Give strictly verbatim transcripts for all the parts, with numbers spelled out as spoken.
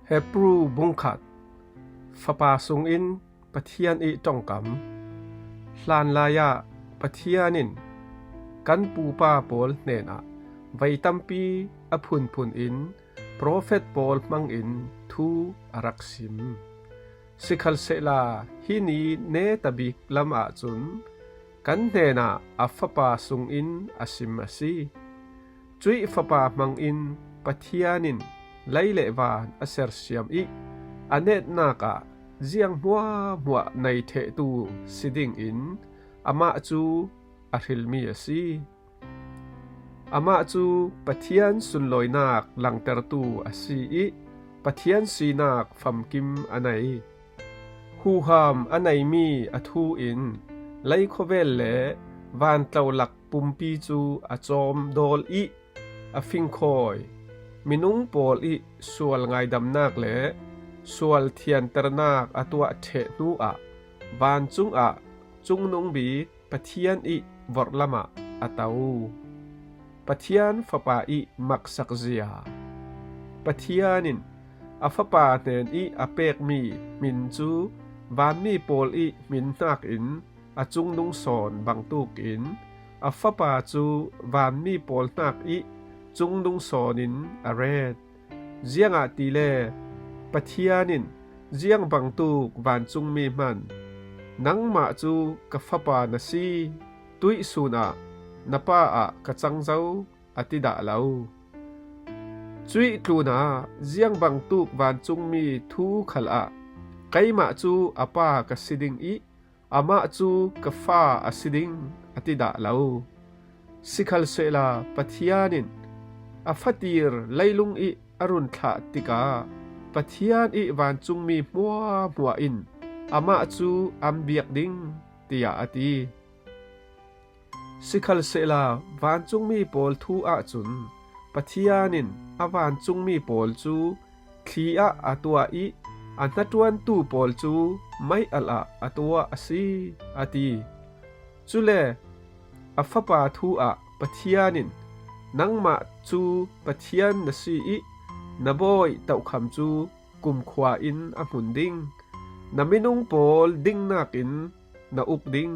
Hebru bungkhat. Fapa sungin Pathian ih ṭongkam. Hlanlaiah Pathian in kan pupa pawl hnenah vei tampi a phunphun in profet pawl hmangin thu a rak sim. Sikhalsehla hih ni neta bik lam ahcun kan hnenah a Fapa sungin a sim a si. Cuih Fapa hmangin Pathian in lei le van a sersiam ih a netnak ah ziang hmuahhmuah nei ṭhehtu si dingin amah cu a hrilmi a si. Amah cu Pathian sunlawinak langtertu a si ih Pathian sinak famkim a nei. Huham a neimi a thu in lei khuavel le vantlolak pumpi cu a cawm dawl ih a fingkhawi. Minung pawl ih sual ngaidamnak le sual thianternak a tuah ṭheh hnuah vancung ah Cungnung Bik Pathian ih vorhlam ah a to. Pathian Fapa ih maksak zia. Pathian in a Fapa hnen ih a pekmi hmin cu vanmi pawl ih hmin hnakin a cungnung sawn bangtuk in a Fapa cu vanmi pawl hnak ih cungnung sawn in a ret. Ziangahtile Pathian in ziang bangtuk vancungmi hman, nangmah cu ka Fapa na si, tuihsun ah na Pa ah ka cang zo, a ti dah lo. Cuih tlunah ziang bangtuk vancungmi thu khal ah keimah cu a Pa ka si ding ih amah cu ka Fa a si ding, a ti dah lo. Sikhalsehla Pathian in a fatir leilung ih a run thlah tikah Pathian ih vancungmi hmuahhmuah in amah cu an biak ding, tiah a ti. Sikhalsehla vancungmi pawl thu ahcun Pathian in a vancungmi pawl cu thli ah a tuah ih a hnaṭuantu pawl cu mei-alh ah a tuah a si, a ti. Cule a Fapa thu ah Pathian in nangmah cu Pathian na si ih na bawi tohkham cu kumkhua in a hmun ding. Na minung pawl dingnak in na uk ding.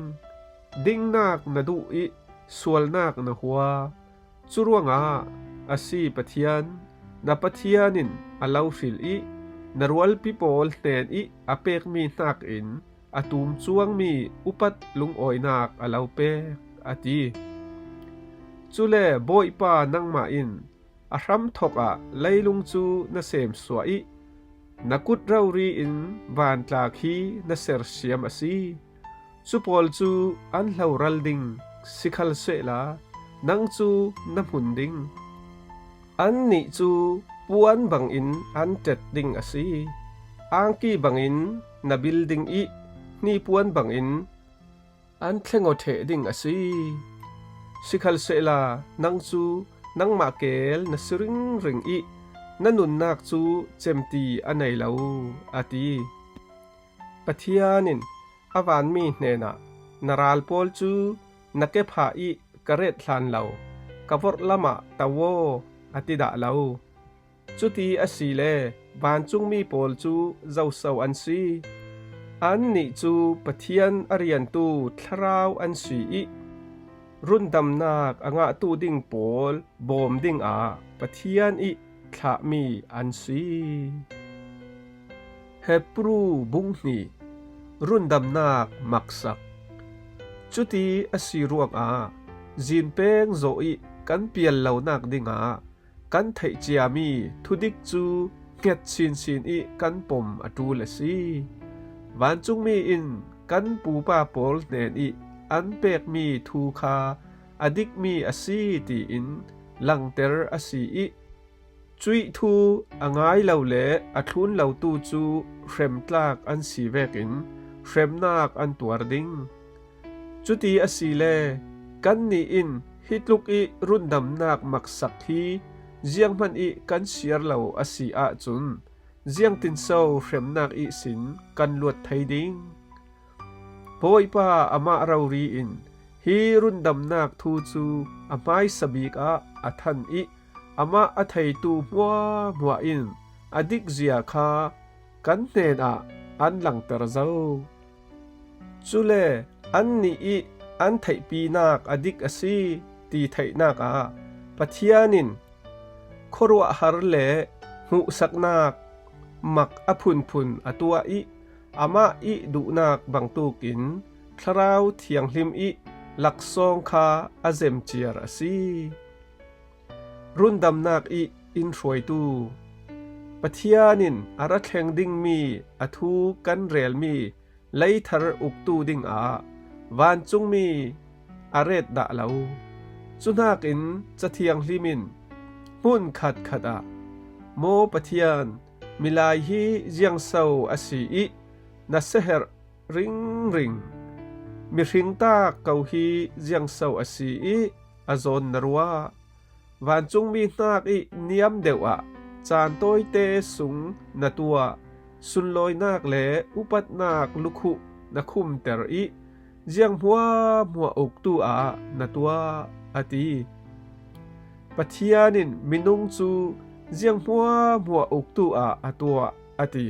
Dingnak na duh ih sualnak na hua. Curuangah a si Pathian, na Pathian in a lo hril ih na rualpi pawl hnen ih a pekmi hnakin a tum cuangmi upat lungawinak a lo pek, a ti. Cule Bawipa nangmah in a hramthawk ah leilung cu na semsuah ih na kut rori in vantlak hi na sersiam a si. Cu pawl cu an hloral ding, sikhalsehla nang cu na hmun ding. Annih cu puan bangin an ṭet ding a si. Angki bangin na bil ding ih hnipuan bangin an thlengawṭheh ding a si. Sikhalsehla nang cu nangmah keel na si ringring ih na nunnak cu cemti a nei lo, a ti. Pathian in a vanmi hnenah, na ral pawl cu na kepha ih ka ret hlan lo, ka vorhlam ah to aw, a ti dah lo. Cuti asile vancungmi pawl cu zoso an si? Annih cu Pathian a riantu thlarau an si ih rundamnak a ngahtu ding pawl bawm dingah Pathian ih thlahmi an si. Hebru bung hnih. Rundamnak maksak. Cuti a si ruangah zinpeng zawh ih kan pial lonak dingah kan theih ciami thudik cu hnget sinsin ih kan pom a ṭul a si. Vancungmi in kan pupa pawl hnen ih an pekmi thu kha a dikmi a si tiin langter a si ih cuih thu a ngai lo le a thlun lotu cu hremtlak an si vekin hremnak an tuar ding. Cuti asile kannih in hi tluk ih rundamnak maksak hi zianghman ih kan siar lo a si ahcun ziangtinso hremnak ihsin kan luat thei ding? Bawipa amah rori in hi rundamnak thu cu a hmaisa bik ah a than ih amah a theitu hmuahhmuah in a dikzia kha kan hnenah an langter zo. Cule annih ih an theihpinak a dik a si ti theihnak ah Pathian in khuaruahhar le hmuhsaknak mak a phunphun a tuah ih amah ih duhnak bangtukin Thlarau Thianghlim ih laksawng kha a zemciar a si. Rundamnak ih in hruaitu Pathian in a ra thleng dingmi a thu kan relmi leithar uktu dingah vancungmi a ret dah lo. Cuhnakin Ca Thianghlim in hmun khatkhat ah, "Maw Pathian, milai hi ziangso a si ih na siaherh ringring, mihringtak ko hi ziangso a si ih a zawn na ruah? Vancungmi hnak ih niam deuh ah caan tawite sung na tuah, sunlawinak le upatnak lukhuh na khumter ih ziang hmuahhmuah uktu ah na tuah," a ti. Pathian in minung cu ziang hmuahhmuah uktu ah a tuah, a ti.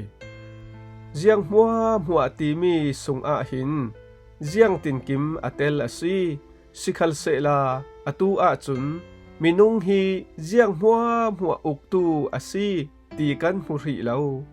Ziang hmuahhmuah timi sungah hin ziang tinkim a tel a si. Sikhalsehla atu ahcun minung hi ziang hmuahhmuah uktu a si ti kan hmu hrih lo.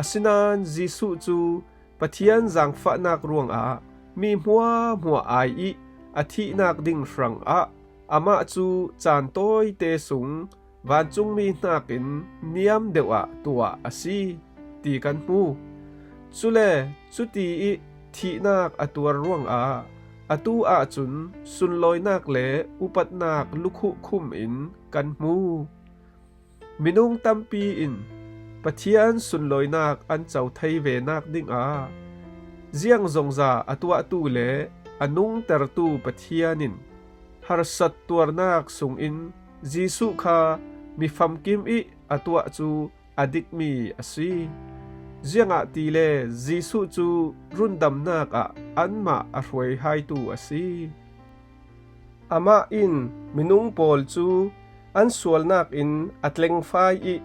Asinain Jesuh cu Pathian zaangfahnak ruangah mi hmuahhmuah ai ih a thihnak ding hrangah amah cu caan tawite sung vancungmi hnakin niam deuh ah tuah a si ti kan hmu. Cule cuti ih thihnak a tuar ruangah atu ahcun sunlawinak le upatnak lukhuh khum in kan hmu. Minung tampi in Pathian sunlawinak an co thei venak dingah ziang zongza a tuahtu le a nungtertu Pathian in harsat tuarnak sungin Jesuh kha mi famkim ih a tuah cu a dikmi a si. Ziangahtile Jesuh cu rundamnak ah anmah a hruaihaitu a si. Amah in minung pawl cu an sualnak in a tlengfai ih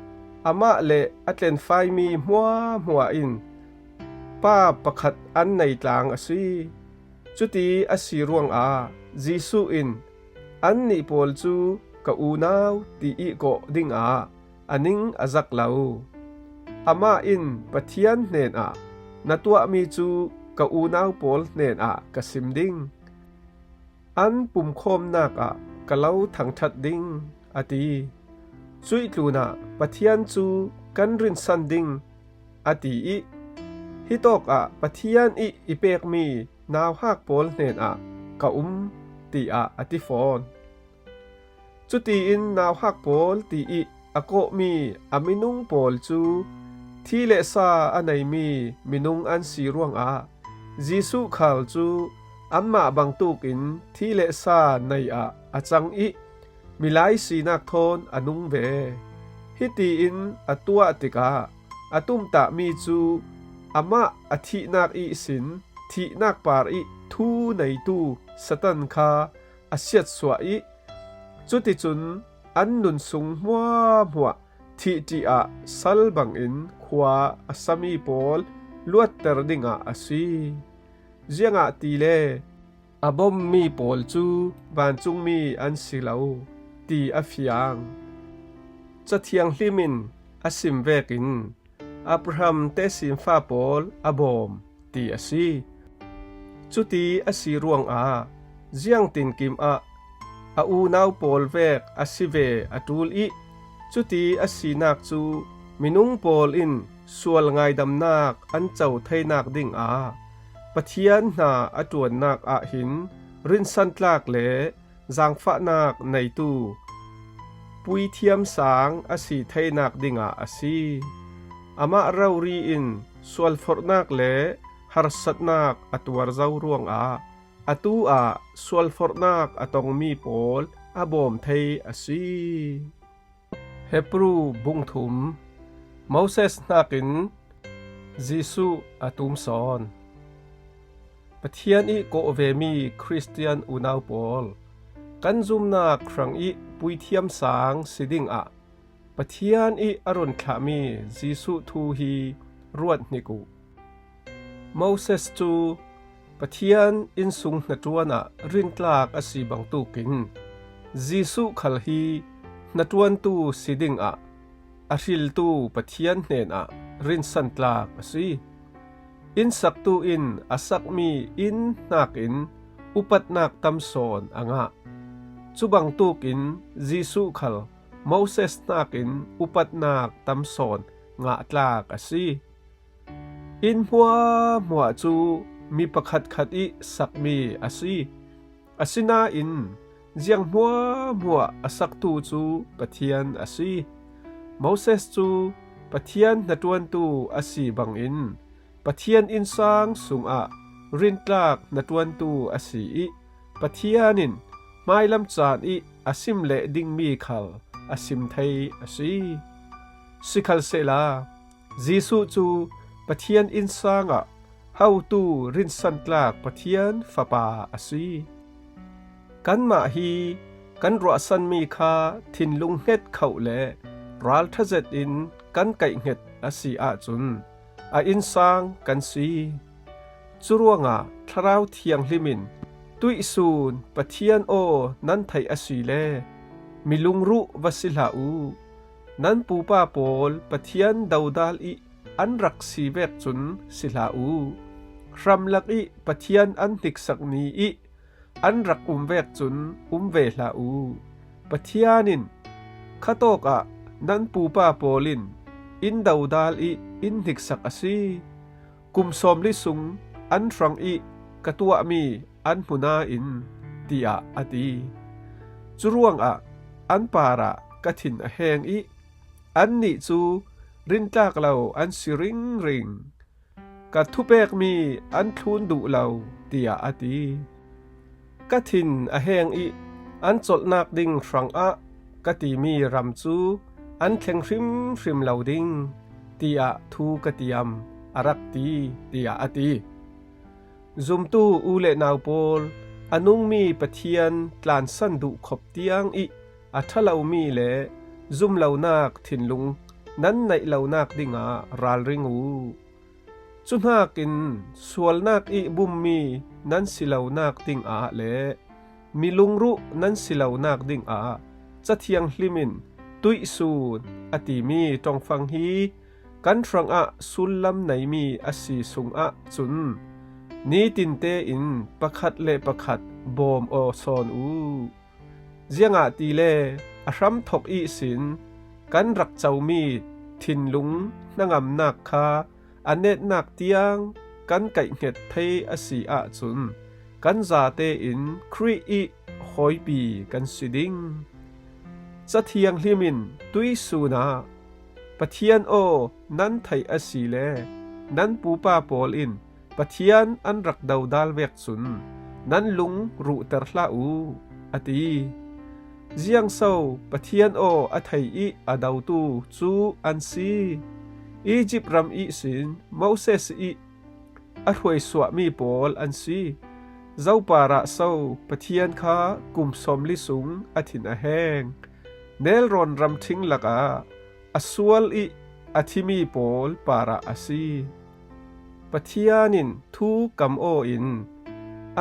amah le a tlenfaimi hmuahhmuah in Pa pakhat an nei tlang a si. Cuti a si ruangah Jesuh in, "Annih pawl cu ka unau," ti ih kawh dingah a ning a zak lo. Amah in Pathian hnenah, "Na tuahmi cu ka unau pawl hnenah ka sim ding. An pumkhawmnak ah ka lo thangṭhat ding," a ti. Cuih tlunah, "Pathian cu kan rinsan ding," a ti ih, "Hitawkah Pathian ih i pekmi nauhak pawl hnenah ka um," tiah a ti fawn. Cutiin nauhak pawl tiih a kawhmi a minung pawl cu thi le sa a neimi minung an si ruangah Jesuh khal cu anmah bangtukin thi le sa nei ah a cang ih milai sinak thawn a nung ve. Hitiin a tuah tikah a tumtahmi cu amah a thihnak ihsin thihnak par ih thu neitu Satan kha a siatsuah ih, cuticun an nun sung hmuahhmuah thihṭih ah sal bangin khua a sami pawl luatter dingah a si. Ziangahtile a bommi pawl cu vancungmi an si lo, ti a fiang. Ca Thianghlim in a sim vekin, "Abraham tesinfa pawl a bawm," ti a si. Cuti a si ruangah ziangtinkim ah a unau pawl vek a si ve a ṭul ih, cuti a sinak cu minung pawl in sual ngaidamnak an co theinak dingah Pathian hna a ṭuannak ah hin rinsantlak le zaangfahnak neitu puithiam sang a si theinak dingah a si. Amah rori in sualforhnak le harsatnak a tuar zo ruangah atu ah sualforhnak a tongmi pawl a bawm thei a si. Hebru bung thum. Moses hnakin Jesuh a tum sawn. Pathian ih kawh vemi Khristian unau pawl, kan zumnak hrangih puithiam sang si dingah Pathian ih a run thlahmi Jesuh thu hi ruat hnik uh. Moses cu Pathian innsung hnaṭuan ah rintlak a si bangtukin Jesuh khal hi hnaṭuantu si dingah a hriltu Pathian hnenah rinsantlak a si. Innsaktu in a sakmi inn hnakin upatnak tam sawn a ngah. Cubangtukin Jesuh khal Moses hnakin upatnak tam sawn ngahtlak a si. Inn hmuahhmuah cu mi pakhatkhat ih sakmi a si. Asinain ziang hmuahhmuah a saktu cu Pathian a si. Moses cu Pathian hnaṭuantu a si bangin Pathian innsang sungah rintlak hnaṭuantu a si ih Pathian in hmailam caan ih a sim leh dingmi khal a sim thei a si. Sikhalsehla Jesuh cu Pathian innsang ah hotu rinsantlak Pathian Fapa a si. Kanmah hi kan ruahsanmi kha thinlung hnget khoh le ralṭha zetin kan kaihhnget a si ahcun a innsang kan si. Curuangah Thlarau Thianghlim in, "Tuihsun Pathian aw nan theih asile mi lungruh va si hlah uh. Nan pupa pawl Pathian dodal ih an rak si vek cun si hlah uh. Hramlak ih Pathian an hniksak ni ih an rak um vek cun um ve hlah uh. Pathian in, 'Khatawkah nan pupa pawl in in dodal ih in hniksak a si. Kum sawmli sung an hrang ih ka tuahmi an hmu nain,' tiah a ti. Curuangah an parah ka thin a heng ih annih cu rintlak lo an si ringring. Ka thupekmi an thlun duh lo,' tiah a ti. Ka thin a heng ih an colhnak ding hrangah ka timi ram cu an thleng hrimhrim lo ding, tiah thu ka tiam a rak ti, tiah a ti. Zumtu u le nau pawl, a nungmi Pathian tlansan duh khop tiang ih a ṭha lomi le zumlonak thinlung nan neih lonak dingah ralring uh. Cuhnakin sualnak ih bummi nan si lonak dingah le mi lungruh nan si lonak dingah Ca Thianghlim in tuihsun a timi ṭongfang hi kan hrangah sullam neimi a si sungah cun nitin tein pakhat le pakhat bawm aw sawn uh. Ziangahtile a hramthok ihsin kan rak comi thinlung hnangamnak kha a netnak tiang kan kaihhnget thei a si ahcun kan zatein Khrih ih hawipi kan si ding. Ca Thianghlim in tuihsun ah, "Pathian aw nan theih asile nan pupa pawl in Pathian an rak dodal vek cun nan lung ruhter hlah uh," a ti. Ziangso Pathian aw a thei ih a dotu cu an si? Izipt ram ihsin Moses ih a hruaisuahmi pawl an si. Zo parah so Pathian kha kum sawmli sung a thin a heng, nelrawn ramṭhing lakah a sual ih a thimi pawl parah a si. Pathian in thu kam aw in,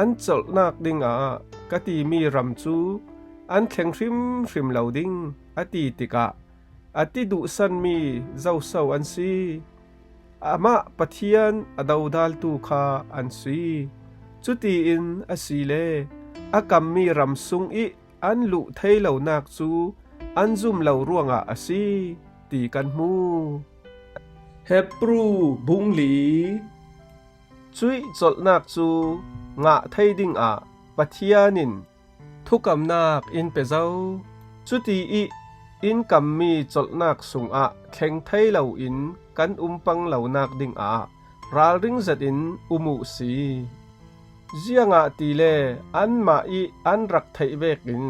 "An colhnak dingah ka timi ram cu an thleng hrimhrim lo ding," a ti tikah a ti duhsanmi zoso an si? Amah Pathian a dodaltu kha an si. Cutiin asile a kammi ram sung ih an luh thei lonak cu an zum lo ruangah a si, ti kan hmu. Hebru bung li. Cuih colhnak cu ngah thei dingah Pathian in thukamnak in pe zo. Cuti ih in kammi colhnak sungah thleng thei loin kan um pang lonak dingah ralring zetin um uh si. Ziangahtile anmah ih an rak theih vekin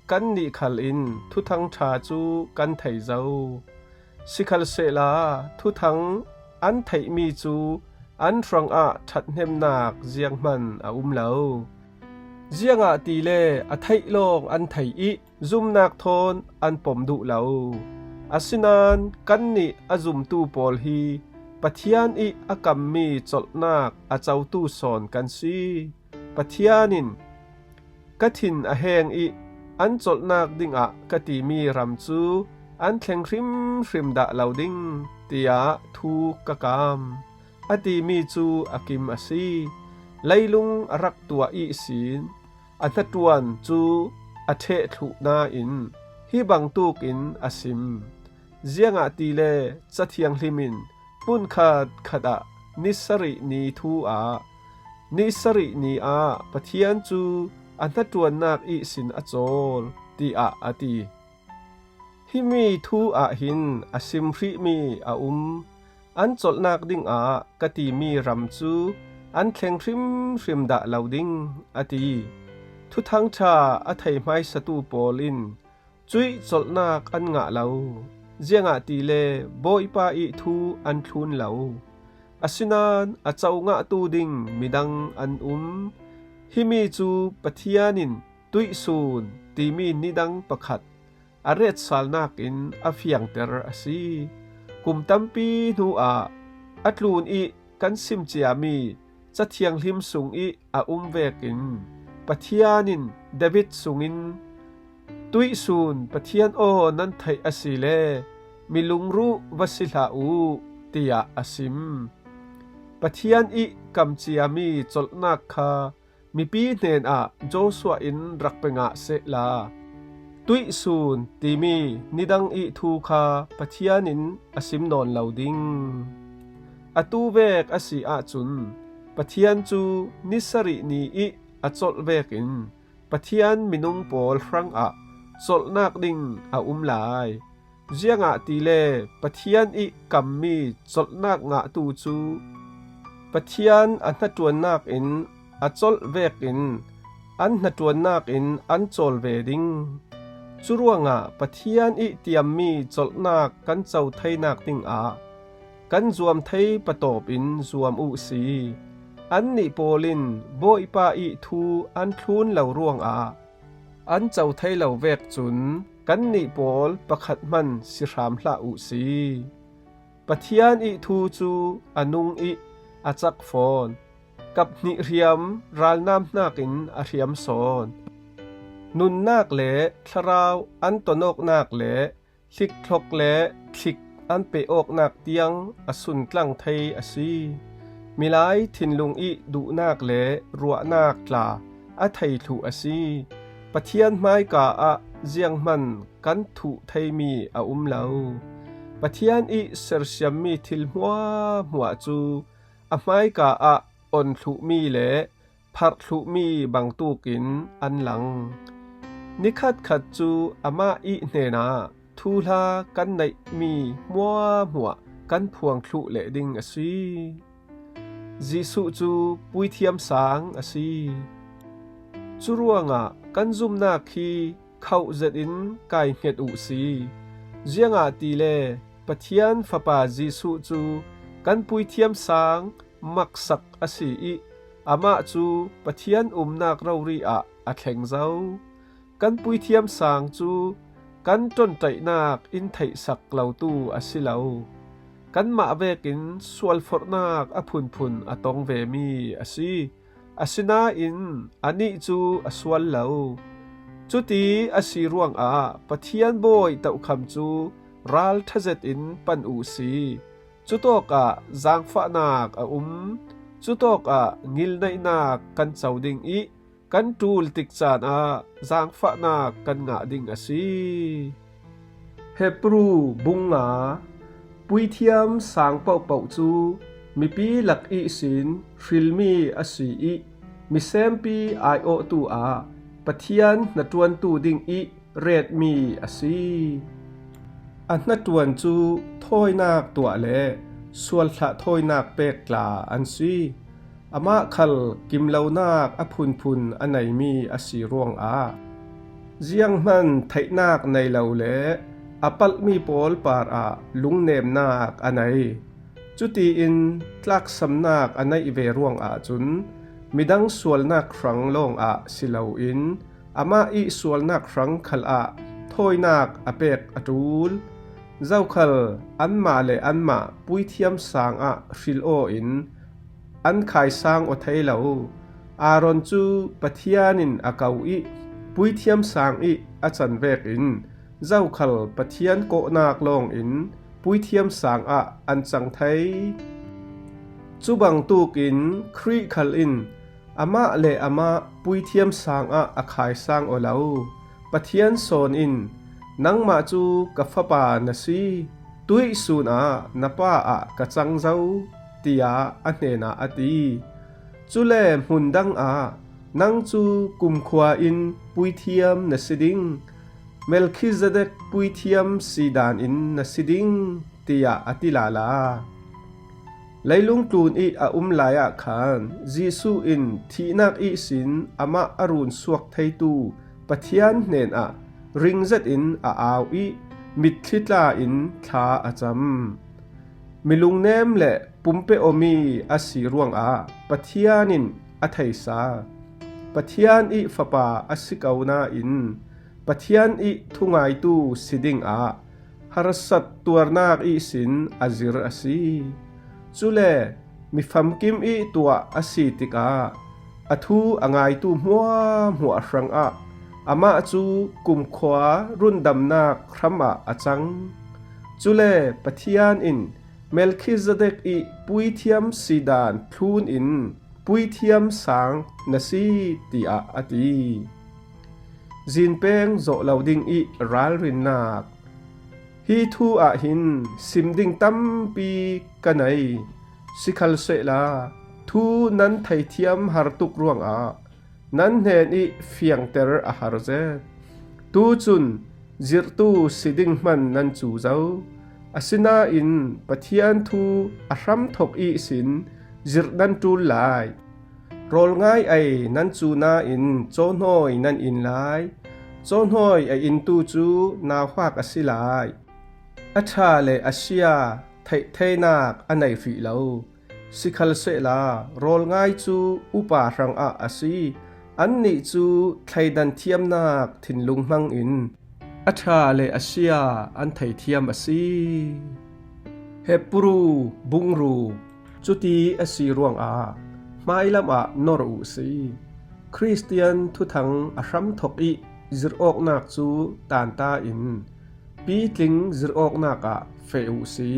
kannih khal in Thuthang ṭha cu kan thei zo. Sikhalsehla Thuthang an theihmi cu an hrangah ṭhathnemnak zianghman a um lo. Ziangahtile a theih lawng an thei ih zumnak thawn an pom duh lo. Asinain kannih a zumtu pawl hi Pathian ih a kammi colhnak a cotu sawn kan si. Pathian in, "Ka thin a heng ih an colhnak dingah ka timi ram cu an thleng hrimhrim dah lo ding," tiah thu ka kam, a timi cu a kim a si. Leilung a rak tuah ihsin a hnaṭuan cu a ṭheh thluh nain hi bangtuk in a sim. Ziangahtile Ca Thianghlim in hmun khatkhat ah ni sarih ni thu ah, ni sarih ni ah Pathian cu a hnaṭuannak ihsin a cawl, tiah a ti. Himi thu ah hin a sim hrihmi a um. "An colhnak dingah ka timi ram cu an thleng hrimhrim dah lo ding," a ti. Thuthang ṭha a thei hmaisatu pawl in cuih colhnak an ngah lo. Ziangahtile Bawipa ih thu an thlun lo. Asinain a co ngahtu ding midang an um. Himi cu Pathian in tuihsun timi nidang pakhat a retsalnak in a fiangter a si. Kum tampi hnu ah a tlun ih kan sim ciami Ca Thianghlim sung ih a um vekin Pathian in David sungin, "Tuihsun Pathian aw nan theih asile, mi lungruh va si hlah uh," tiah a sim. Pathian ih kam ciami colhnak kha mipi hnenah Joshua in rak pe ngah sehla, tuihsun timi nidang ih thu kha Pathian in a sim nawn lo ding. Atu vek a si ahcun Pathian cu ni sarih ni ih a colh vekin Pathian minung pawl hrangah colhnak ding a um lai. Ziangahtile Pathian ih kammi colhnak ngahtu cu Pathian a hnaṭuannak in a colh vekin an hnaṭuannak in an cawl ve ding. Curuangah Pathian ih tiammi colhnak kan co theinak dingah kan zuam thei patawp in zuam uh si. Annih pawl in Bawipa ih thu an thlun lo ruangah an co thei lo vek cun kannih pawl pakhat hman si hram hlah uh si. Pathian ih thu cu a nung ih a cak fawn. Kap hnih hriam ralnam hnakin a hriam sawn. Nunnak le thlarau an tonawknak le hlikthlok le thlik an pehawknak tiang a suntlang thei a si. Milai thinlung ih duhnak le ruahnak tla a thei thluh a si. Pathian hmaika ah zianghman kan thuh theimi a um lo. Pathian ih sersiammi thil hmuahhmuah cu a hmaika ah on thluhmi le pharh thluhmi bangtukin an lang. Nikhatkhat cu amah ih hnenah thuhla kan neihmi hmuahhmuah kan phuang thluh leh ding a si. Jesuh cu puithiam sang a si. Curuangah kan zumnak hi khauh zetin kai hnget uh si. Ziangahtile Pathian Fapa Jesuh cu kan puithiam sang maksak a si ih amah cu Pathian umnak rori ah a thleng zo. Kan puithiam sang cu kan ṭonṭaihnak in theihsak lotu a si lo. Kanmah vekin sualforhnak a phunphun a tong vemi a si. Asinain anih cu a sual lo. Cuti a si ruangah Pathian bawi tokham cu ralṭha zetin pan uh si. Cutawkah zaangfahnak a um. Cutawkah ngilneihnak kan co ding ih kan ṭul tik caan ah zaangfahnak kan ngah ding a si. Hebru bung nga. Puithiam sang pohpoh cu mipi lak ihsin hrilmi a si ih misempi aiawhtu ah Pathian hnaṭuantu ding ih retmi a si. A hnaṭuan cu thawinak tuah le sualthlah thawinak pek tla an si. Amah khal kimlonak a phunphun a neimi a si ruangah zianghman theihnak nei lo le a palhmi pawl parah lungnemnak a nei. Cutiin tlaksamnak a neih ve ruangah cun midang sualnak hrang lawngah si loin amah ih sualnak hrang khalah thawinak a pek a ṭul. Zokhal anmah le anmah puithiam sangah hril aw in an khaisang aw thei lo. Aaron cu Pathian in a ko ih puithiam sang ih a can vekin zokhal Pathian kawhnak lawngin puithiam sangah an cang thei. Cu bangtukin Khrih khal in amah le amah puithiam sangah a khaisang aw lo. Pathian sawn in, "Nangmah cu ka fapa na si, tuih sun ah na pa ah ka cang zo," tiah a hnenah a ti. Cule hmun dangah, "Nang cu kumkhua in puithiam na si ding, Melkhizedek puithiam sidan in na si ding," tiah a ti lala. Leilung tlun ih a um lai ah khan Jesuh in thihnak ihsin amah a run suak theitu Pathian hnenah ring zetin a au ih mitthli tla in thla a cam. Milungnem le pumpeh awmi a si ruangah Pathian in a theisa. Pathian ih fapa a si ko nain Pathian ih thungaitu si dingah harsat tuarnak ihsin a zir a si. Cule mi famkim ih tuah a si tikah a thu a ngaitu hmuahhmuah hrangah amah cu kumkhua rundamnak hram ah a cang. Cule Pathian in Melkhizedek ih puithiam sidan thlun in puithiam sang na si, tiah a ti. Zinpeng zawh lo ding ih ralrinnak. Hi thu ah hin sim ding tampi ka nei. Sikhalsehla thu nan theithiam har tuk ruangah nan hnen ih fiangter a har zet. Tucun zirhtu si ding hman nan cu zo. Asinain Pathian thu a hramthok ihsin zirh nan ṭul lai. Rawl ngai ei nan cu nain cawhnawi nan in lai. Cawhnawi a intu cu nauhak a si lai. A ṭha le a sia theih theinak a nei hrih lo. Sikhalsehla rawl ngai cu upa hrangah a si. Annih cu thleidan thiamnak thinlung hmangin a ṭha le a sia an theithiam a si. Hebru bung ruk. Cuti a si ruangah hmailam ah nor uh si. Khristian thuthang a hramthok ih zirhawknak cu tanta in pitling zirhawknak ah feh uh si.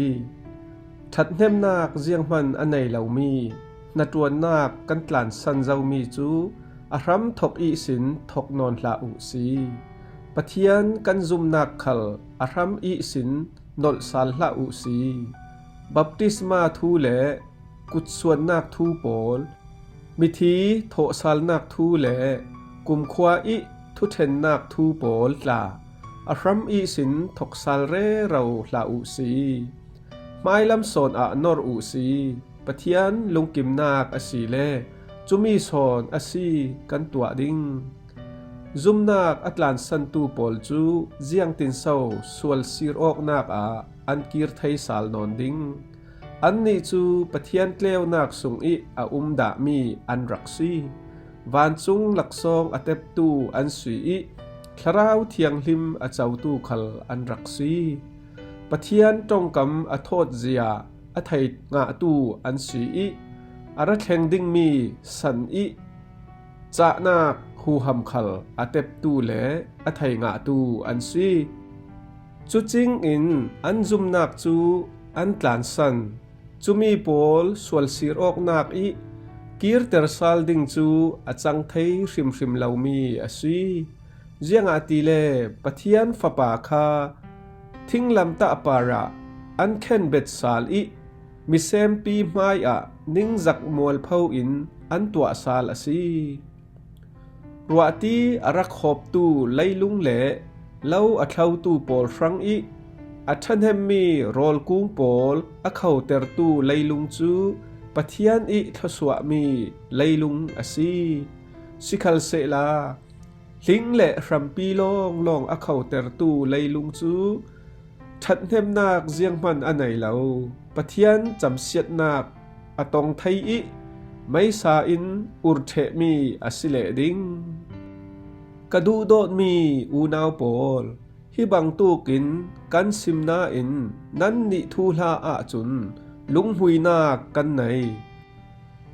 Ṭhathnemnak zianghman a nei lomi hnaṭuannak kan tlansan zomi cu a hramthok ihsin thok nawn hlah uh si. Pathian kan zumnak khal a hram ihsin nolh sal hlah uh si. Baptisma thu le kutsuannak thu pawl, mithi thawhsalnak thu le kumkhua ih thuṭhennak thu pawl tla a hram ihsin thok sal rero hlah uh si. Hmailam sawn ah nor uh si. Pathian lungkimnak a si le cumi sawn a si kan tuah ding. Zumnak a tlansantu pawl cu ziangtinso sual sir awknak ah an kir thei sal nawn ding. Annih cu Pathian tleunak sungih a um dahmi an rak si. Vancung laksawng a teptu an si ih Thlarau Thianghlim a cotu khal an rak si. Pathian ṭongkam a thawtzia a thei ngahtu an si ih a ra thleng dingmi san ih cahnak huham khal a teptu le a thei ngahtu an si. Cucing in an zumnak cu an tlansan. Cumi pawl sual sir awknak ih kirter sal ding cu a cang thei hrimhrim lomi a si. Ziangahtile Pathian Fapa kha thinglamtah parah an khenbet sal ih misempi hmaiah ningzak mualpho in an tuah sal a si. Ruahti a rak hawptu leilung le lo a thlotu pawl hrang ih a ṭhahnemmi rawlkung pawl a khotertu leilung cu Pathian ih thluasuahmi leilung a si. Sikhalsehla, hling le hrampi lawnglawng a khotertu leilung cu ṭhathnemnak zianghman a nei lo. Pathian camsiatnak a tong thei ih meisa in ur ṭhehmi a si leh ding. Ka duhdawtmi unau pawl, Hi bangtukin kan simna in nannih thuhla ahcun lunghmuinak kan nei.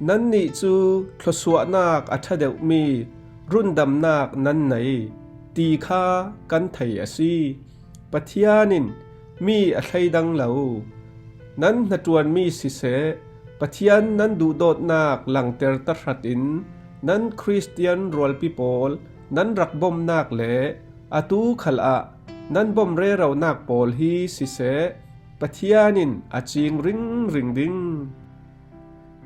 Nannih cu thluasuahnak a ṭha deuhmi rundamnak nan nei ti kha kan thei a si. Pathian in mi a thleidang lo. Nan hnaṭuanmi siseh, Pathian nan duhdawtnak langter tahratin nan Khristian rualpi pawl nan rak bomnak le atu khalah nan bom reronak pawl hi siseh, Pathian in a cing ringring ding.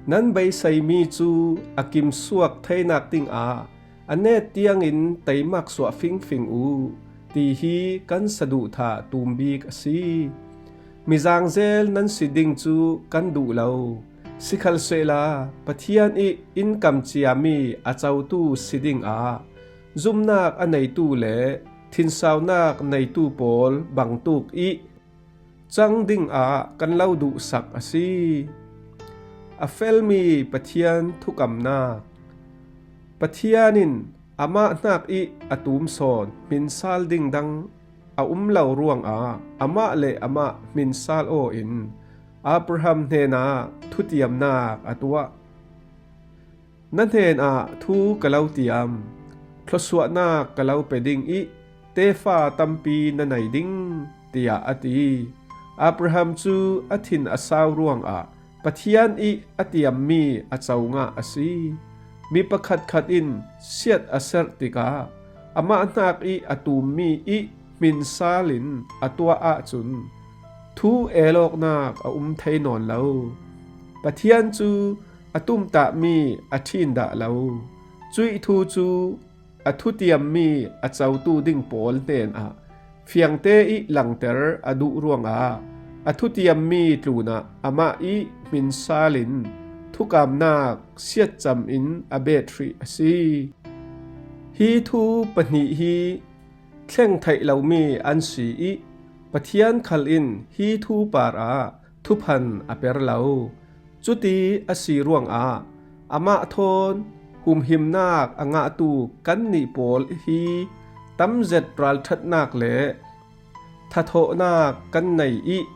Nan beiseimi cu a kimsuak theinak dingah a net tiangin teimak suah fingfing u, ti hi kan saduhthah tum bik a si. Mizangzel nan si ding cu kan duh lo. Sikhalsehla Pathian ih in kam ciami a cotu si dingah zumnak a neitu le thinsaunak neitu pawl bangtuk ih cang dingah kan lo duhsak a si. A felmi Pathian thukamnak. Pathian in amah hnak ih a tum sawn hminsal ding dang a um lo ruangah amah le amah hminsal aw in Abraham hnenah thutiamnak a tuah. Na hnenah thu ka lo tiam, thluasuahnak ka lo pe ding ih tefa tampi na nei ding, tiah a ti. Abraham cu a thin a sau ruangah Pathian ih a tiammi a co ngah a si. Mi pakhatkhat in siat a serh tikah amah hnak ih a tummi ih hminsal in a tuah ahcun thu el awknak a um thei nawn lo. Pathian cu a tumtahmi a ṭhin dah lo. Cuih thu cu a thutiammi a cotu ding pawl hnenah fiangte ih langter a duh ruangah a thutiammi tlunah amah ih hminsal in thukamnak siatcam in a bet hrih a si. Hi thu pahnih hi thleng theih lomi an si ih Pathian khal in hi thu parah thuphan a per lo. Cuti a si ruangah amah thawn humhimnak a ngahtu kannih pawl hi tamzet ralṭhatnak le thathawhnak kan nei ih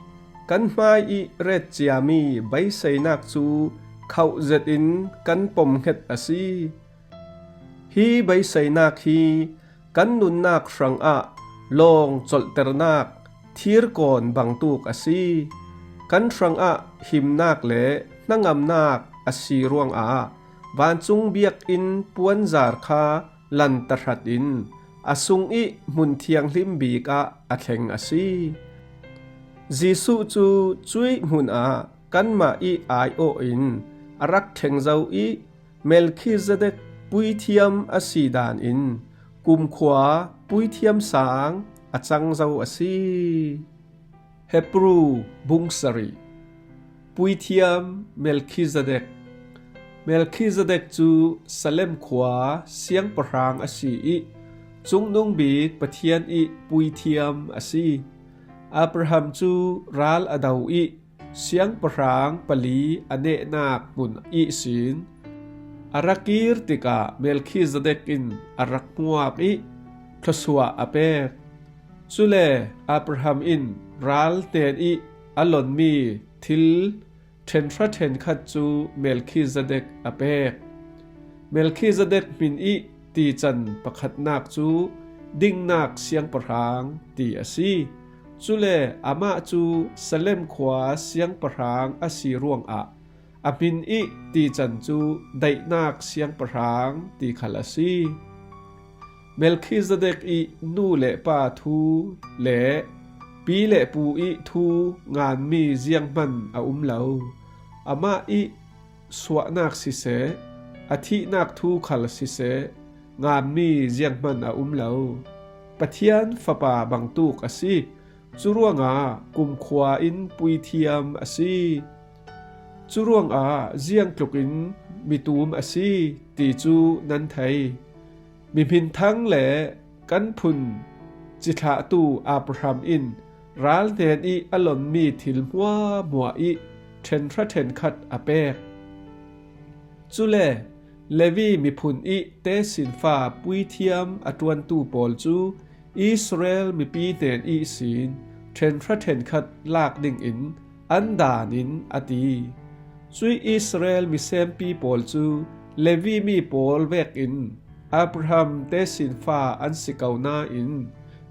kan hmai ih ret ciami beiseinak cu khauh zetin kan pom hnget a si. Hi beiseinak hi kan nunnak hrangah lawng colhternak thirkawn bangtuk a si. Kan hrangah himnak le hnangamnak a si ruangah vancung biakinn puanzar kha lan tahratin a sung ih hmun thianghlim bik ah a thleng a si. Jesuh cu cuih hmun ah kanmah ih aiawh in a rak thleng zo ih Melkhizedek puithiam a si dan in kumkhua puithiam sang a cang zo a si. Hebru bung sarih. Puithiam Melkhizedek. Melkhizedek cu Salem khua siangpahrang a si ih cungnung bik Pathian ih puithiam a si. Abraham cu ral a do ih siangpahrang pali a nehnak hmun ihsin a ra kir tikah Melkhizedek in a rak hmuak ih thluasuah a pek. Cule Abraham in ral hnen ih a lonmi thil ṭhenhra ṭhenkhat cu Melkhizedek a pek. Melkhizedek hmin ih tican pakhatnak cu dingnak siangpahrang ti a si. Cule amah cu Salem khua siangpahrang a si ruangah a hmin ih tican cu daihnak siangpahrang ti khal a si. Melkhizedek ih nu le pa thu le pi le pu ih thu nganmi zianghman a um lo. Amah ih suahnak siseh, a thihnak thu khal siseh, nganmi zianghman a um lo. Pathian Fapa bangtuk a si. Curuangah kumkhua in puithiam a si. Curuangah ziangtlukin mitum a si ti cu nan thei. Mihminthang le kan phun cithlahtu Abraham in ral hnen ih a lonmi thil hmuahhmuah ih ṭhenhra ṭhenkhat a pek. Cule Levi miphun ih tesinfa puithiam a ṭuantu pawl cu Israel mipi hnen ihsin ṭhenhra ṭhenkhat lak dingin an daanin a ti. Cuih Israel misempi pawl cu Levi mi pawl vekin Abraham tesinfa an si ko nain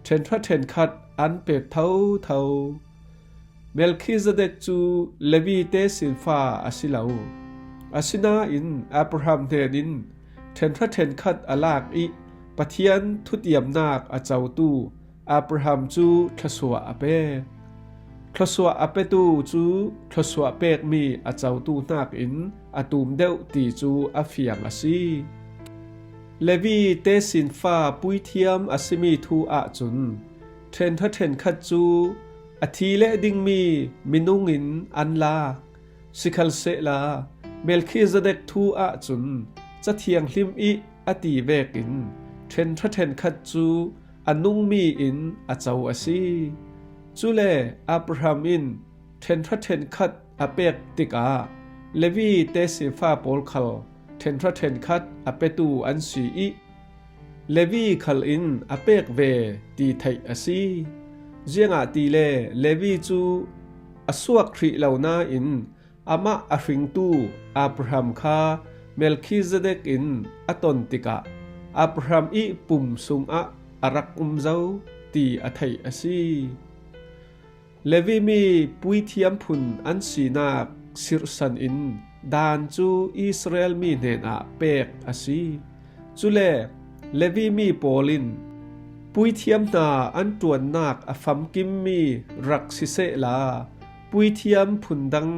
ṭhenhra ṭhenkhat an pek thotho. Melkhizedek cu Levi tesinfa a si lo. Asinain Abraham hnenin ṭhenhra ṭhenkhat a lak ih Pathian thutiamnak a cotu Abraham cu thluasuah a pek. Thluasuah a petu cu thluasuah pekmi a cotu hnakin a tum deuh ti cu a fiang a si. Levi tesinfa puithiam a simi thu ahcun ṭhenhra ṭhenkhat cu a thi leh dingmi minung in an lak. Sikhalsehla Melkhizedek thu ahcun Ca Thianghlim ih a ti vekin ṭhenhra ṭhenkhat cu a nungmi in a co a si. Cule Abraham in ṭhenhra ṭhenkhat a pek tikah Levi tesinfa pawl khal ṭhenhra ṭhenkhat a petu an si ih Levi khal in a pek ve ti theih a si. Ziangahtile Levi cu a suak hrih lo nain amah a hringtu Abraham kha Melkhizedek in a ton tikah Abraham ih pum sungah a rak um zo ti a theih a si. Levi mi puithiam phun an sinak sirhsan in daan cu Israel mi hnenah pek a si. Cule Levi mi pawl in puithiam hna an ṭuannak a famkimmi rak sisehla puithiam phundang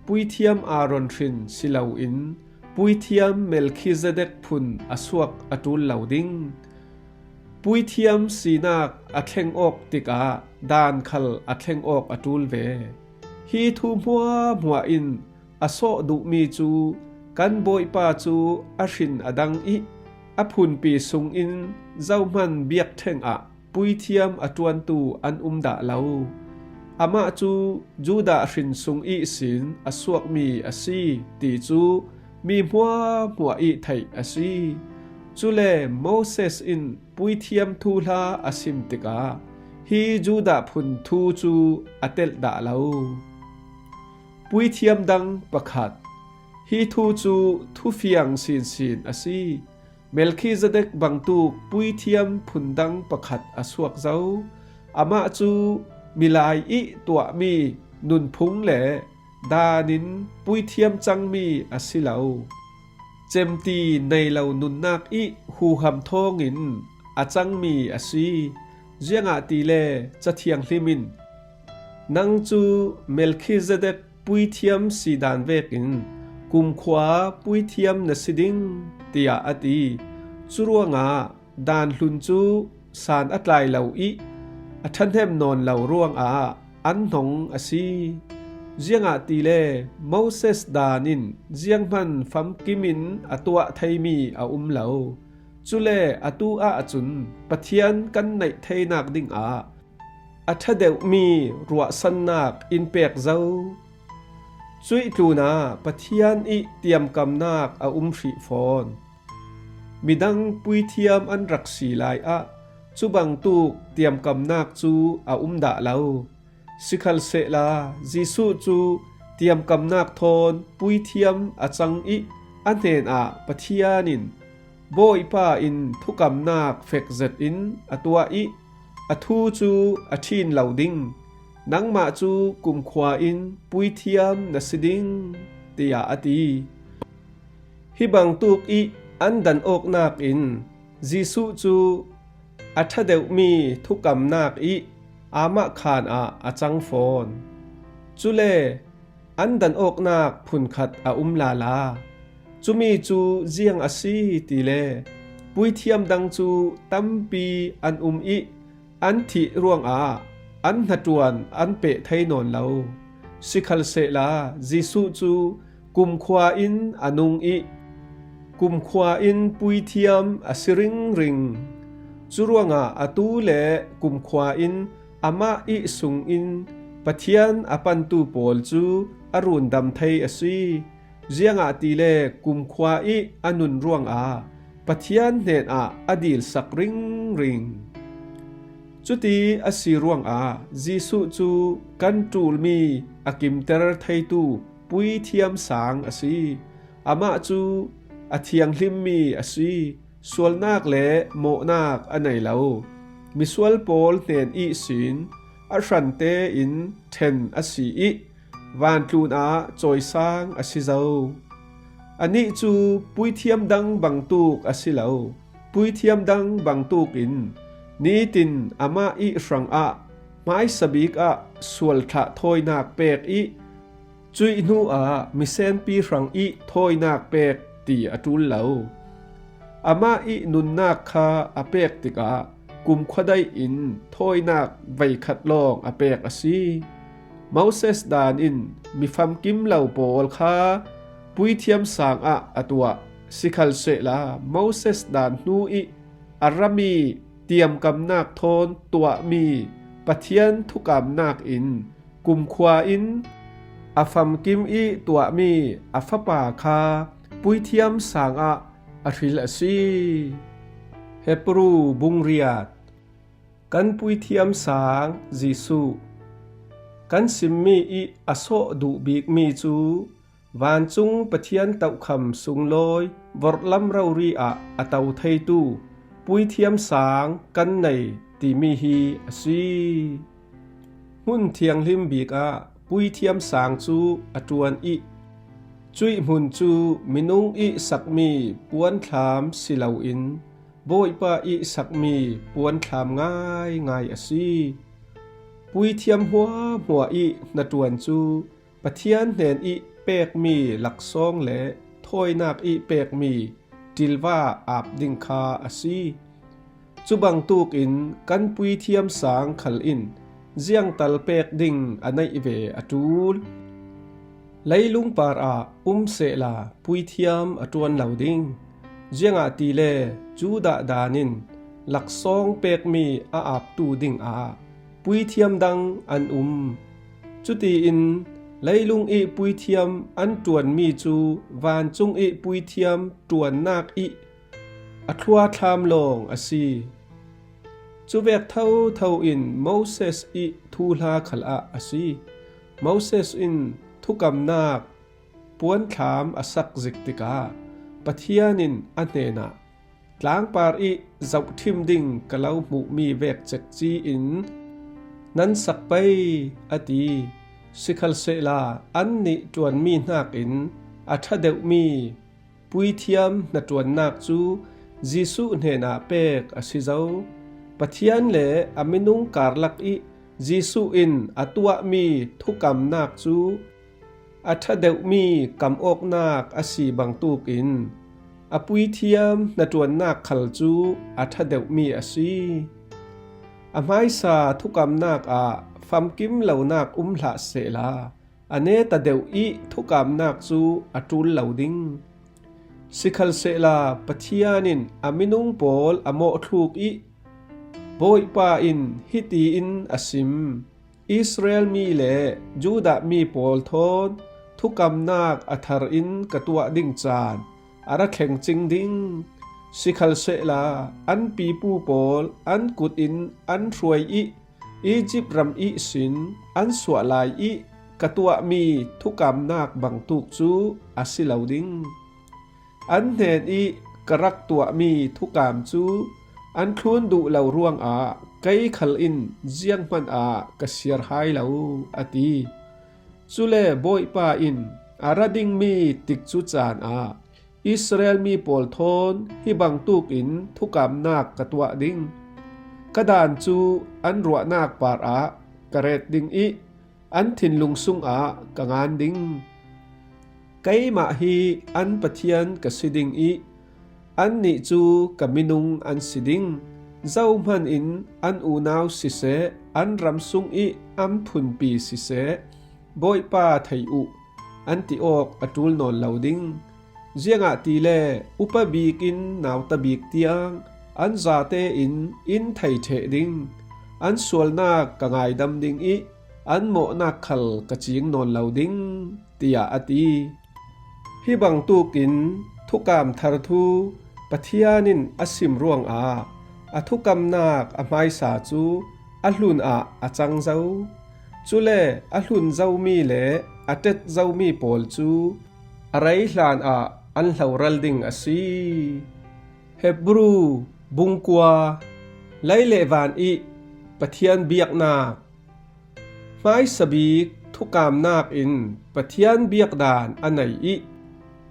puithiam Aaron hrin si loin puithiam Melkhizedek phun a suak a ṭul lo ding. Puithiam sinak a thleng awk tikah daan khal a thleng awk a ṭul ve. Hi thu hmuahhmuah in a sawh duhmi cu kan Bawipa cu a hrin a dang ih a phunpi sungin zohman biakṭheng ah puithiam a ṭuantu an um dah lo. Amah cu Judah hrin sung ihsin a suakmi a si ti cu mi hmuahhmuah ih theih a si. Cule Moses in puithiam thuhla a sim tikah hi Judah phun thu cu a telh dah lo. Puithiam dang pakhat. Hi thu cu thufiang sinsin a si. Melkhizedek bangtuk puithiam phundang pakhat a suak zo. Amah cu milai ih tuahmi nunphung le daan in puithiam cangmi a si lo. Cemti nei lo nunnak ih huham thawngin a cangmi a si. Ziangahtile Ca Thianghlim in, "Nang cu Melkhizedek puithiam si daan vekin kumkhua puithiam na si ding," tiah a ti. Curuangah daan hlun cu san a tlai lo ih a ṭhahnem nawn lo ruangah an hnong a si. Ziangahtile Moses daan in zianghman famkim in a tuah theimi a um lo. Cule atu ahcun Pathian kan naih theinak dingah a ṭha deuhmi ruahsannak in pek zo. Cuih tlunah Pathian ih tiamkamnak a um hrih fawn. Midang puithiam an rak si lai ah cubangtuk tiamkamnak cu a um dah lo. Sikhalsehla Jesuh cu tiamkamnak thawn puithiam a cang ih a hnenah Pathian in Bawipa in thukamnak fek zetin a tuah ih a thu cu a ṭhin lo ding, nangmah cu kumkhua in puithiam na si ding, tiah a ti. Hi bangtuk ih an dan awknak in Jesuh cu a ṭha deuhmi thukamnak ih amah khaan ah a cang fawn. Cule an dan awknak phunkhat a um lala. Cumi cu ziang a si tile puithiam dang cu tampi an um ih an thih ruangah an hnaṭuan an peh thei nawn lo. Sikhalsehla Jesuh cu kumkhua in a nung ih kumkhua in puithiam a si ringring. Curuangah atu le kumkhua in amah ih sungin Pathian a pantu pawl cu a rundam thei a si. Ziangahtile kumkhua ih a nun ruangah Pathian hnenah a dilsak ringring. Cuti a si ruangah Jesuh cu kan ṭulmi a kimter theitu puithiam sang a si. Amah cu a thianghlimmi a si. Sualnak le mawhnak a nei lo. Misual pawl hnen ihsin a hrante in ṭhen a si ih, vantlun ah cawisang a si zo. Anih cu puithiam dang bangtuk a si lo. Puithiam dang bangtuk in nitin amah ih hrangah hmaisa bik ah sualthlah thawinak pek ih, cuih hnuah misenpi hrang ih thawinak pek ti a ṭul lo. Amah ih nunnak kha a pek tikah kumkhua daih in thawinak veikhat lawng a pek a si. Moses daan in mifamkim lo pawl kha puithiam sang ah a tuah. Sikhalsehla Moses daan hnu ih a rami tiamkamnak thawn tuahmi Pathian thukamnak in kumkhua in a famkim ih tuahmi a fapa kha puithiam sang ah a hril a si. Hebru bung riat. Kan puithiam sang Jesuh. Kan simmi ih a sawh duh bikmi cu vancung Pathian tohkham sunglawi vorhlam rori ah a to theitu puithiam sang kan nei timi hi a si. Hmun thianghlim bik ah puithiam sang cu a ṭuan ih, cuih hmun cu minung ih sakmi puanthlam si loin Bawipa ih sakmi puanthlam ngaingai a si. Puithiam hmuahhmuah ih hnaṭuan cu Pathian hnen ih pekmi laksawng le thawinak ih pekmi ṭilva ap ding kha a si. Cu bangtuk in kan puithiam sang khal in ziangtal pek ding a neih ve a ṭul. Leilung parah um sehla puithiam a ṭuan lo ding. Ziangahtile Judah daan in laksawng pekmi a aptu dingah puithiam dang an um. Cutiin leilung ih puithiam an ṭuanmi cu vancung ih puithiam ṭuannak ih a thluathlam lawng a si. Cuvek thotho in Moses ih thuhla khal ah a si. Moses in thukamnak puanthlam a sak zik tikah Pathian in a hnenah, "Tlangpar ih zohṭhim ding ka lo hmuhmi vek cekci in nan sak pei," a ti. Sikhalsehla annih ṭuanmi hnakin a ṭha deuhmi puithiam hnaṭuannak cu Jesuh hnenah pek a si zo. Pathian le a minung karlak ih Jesuh in a tuahmi thukamnak cu a ṭha deuhmi kamawknak a si bangtuk in a puithiam hnaṭuannak khal cu a ṭha deuhmi a si. A hmaisa thukamnak ah famkim lonak um hlah sehla a neta deuh ih thukamnak cu a ṭul lo ding. Sikhalsehla Pathian in a minung pawl a mawhthluk ih Bawipa in hiti in a sim: "Israel mi le Judah mi pawl thawn thukamnak a thar in ka tuah ding caan a ra thleng cing ding. Sikhalsehla an pipu pawl an kut in an hruai ih Izipt ram ihsin an suah lai ih ka tuahmi thukamnak bangtuk cu a si lo ding. An hnen ih ka rak tuahmi thukam cu an thlun duh lo ruangah kei khal in zianghman ah ka siar hai lo," a ti. Cule Bawipa in a ra dingmi tikcu caan ah Israel mi pawl thawn hi bangtuk in thukamnak ka tuah ding. Ka daan cu an ruahnak parah ka ret ding ih an thinlung sungah ka ngan ding. Keimah hi an Pathian ka si ding ih annih cu ka minung an si ding. Zohman in an unau siseh, an ram sung ih an phunpi siseh, "Bawipa thei uh," an ti awk a ṭul nawn lo ding. Ziangahtile upa bik in nauta bik tiang an zate in in thei ṭheh ding. An sualnak ka ngaidam ding ih an mawhnak khal ka cing nawn lo ding, tiah a ti. Hi bangtuk in thukam thar thu Pathian in a sim ruangah a thukamnak a hmaisa cu a hlun ah a cang zo. Cule a hlun zomi le a ṭet zomi pawl cu a rei hlan ah an hloral ding a si. Hebru bungkua. Lei le van ih Pathian biaknak. Hmaisa bik thukamnak in Pathian biakdan a nei ih,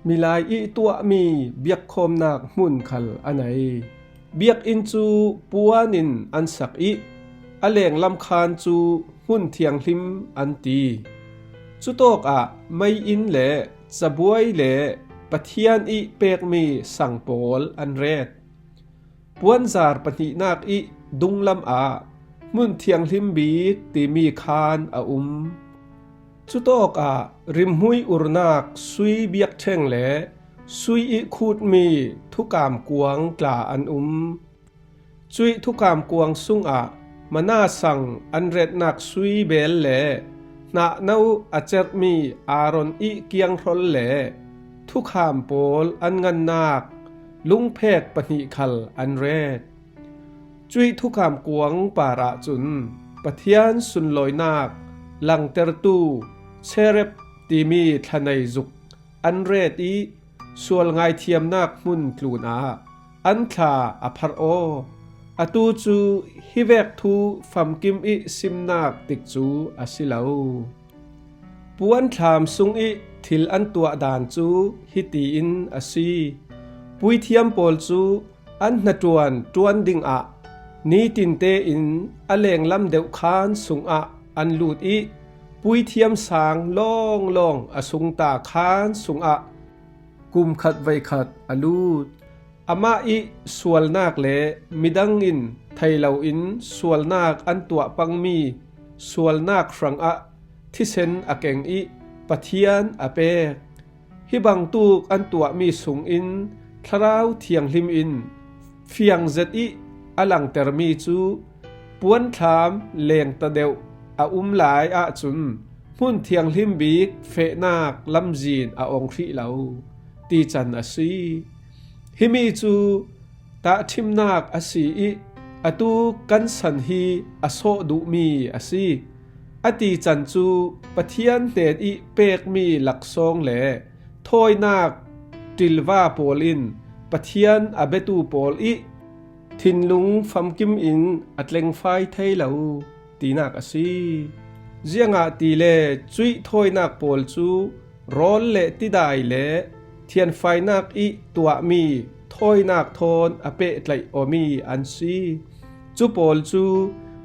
milai ih tuahmi biakkhawmnak hmun khal a nei. Biakinn cu puan in an sak ih, a lenglam khaan cu hmun thianghlim an ti. Cutawkah meiinn le cabuai le Pathian ih pekmi sang pawl an ret. Puanzar pahnihnak ih dunglam ah hmun thianghlim bik timi khaan a um. Cutawkah rimhmui urnak sui biakṭheng le sui ih khutmi thukam kuang tla an um. Cuih thukam kuang sungah mana sang an retnak sui beel le hnahno a cerhmi Aaron ih kianghrawl le thukham pawl an ngannak lungphek pahnih khal an ret. Cuih thukham kuang parah cun Pathian sunlawinak langtertu cherub timi thlanei zuk an ret ih sual ngaithiamnak hmun tlunah an thla a pharh aw. Atu cu hivek thu famkim ih simnak tikcu a si lo. Puanthlam sungih thil an tuah dan cu hitiin a si. Puithiam pawl cu an hnaṭuan ṭuan dingah nitinte in a lenglam deuh khaan sungah an lut ih puithiam sang lawnglawng a sungta khaan sungah kum khat veikhat a lut. Amah ih sualnak le midang in thei loin sualnak an tuah pangmi sualnak hrangah thisen a keng ih Pathian a pek. Hi bangtuk an tuahmi sungin Thlarau Thianghlim in fiang zet ih a langtermi cu puanthlam lengta deuh a um lai ahcun hmun thianghlim bik fehnak lamzin a ong hrih lo ti can a si. Himi cu tahṭhimnak a si ih atu kan san hi a sawh duhmi a si. A ti can cu Pathian hnen ih pekmi laksawng le thawinak ṭilva pawl in Pathian a biatu pawl ih thinlung famkim in a tlengfai thei lo tinak a si. Ziangahtile cuih thawinak pawl cu rawl le tidai le thianfainak ih tuahmi thawinak thawn a pehtlaih awmi an si. Cu pawl cu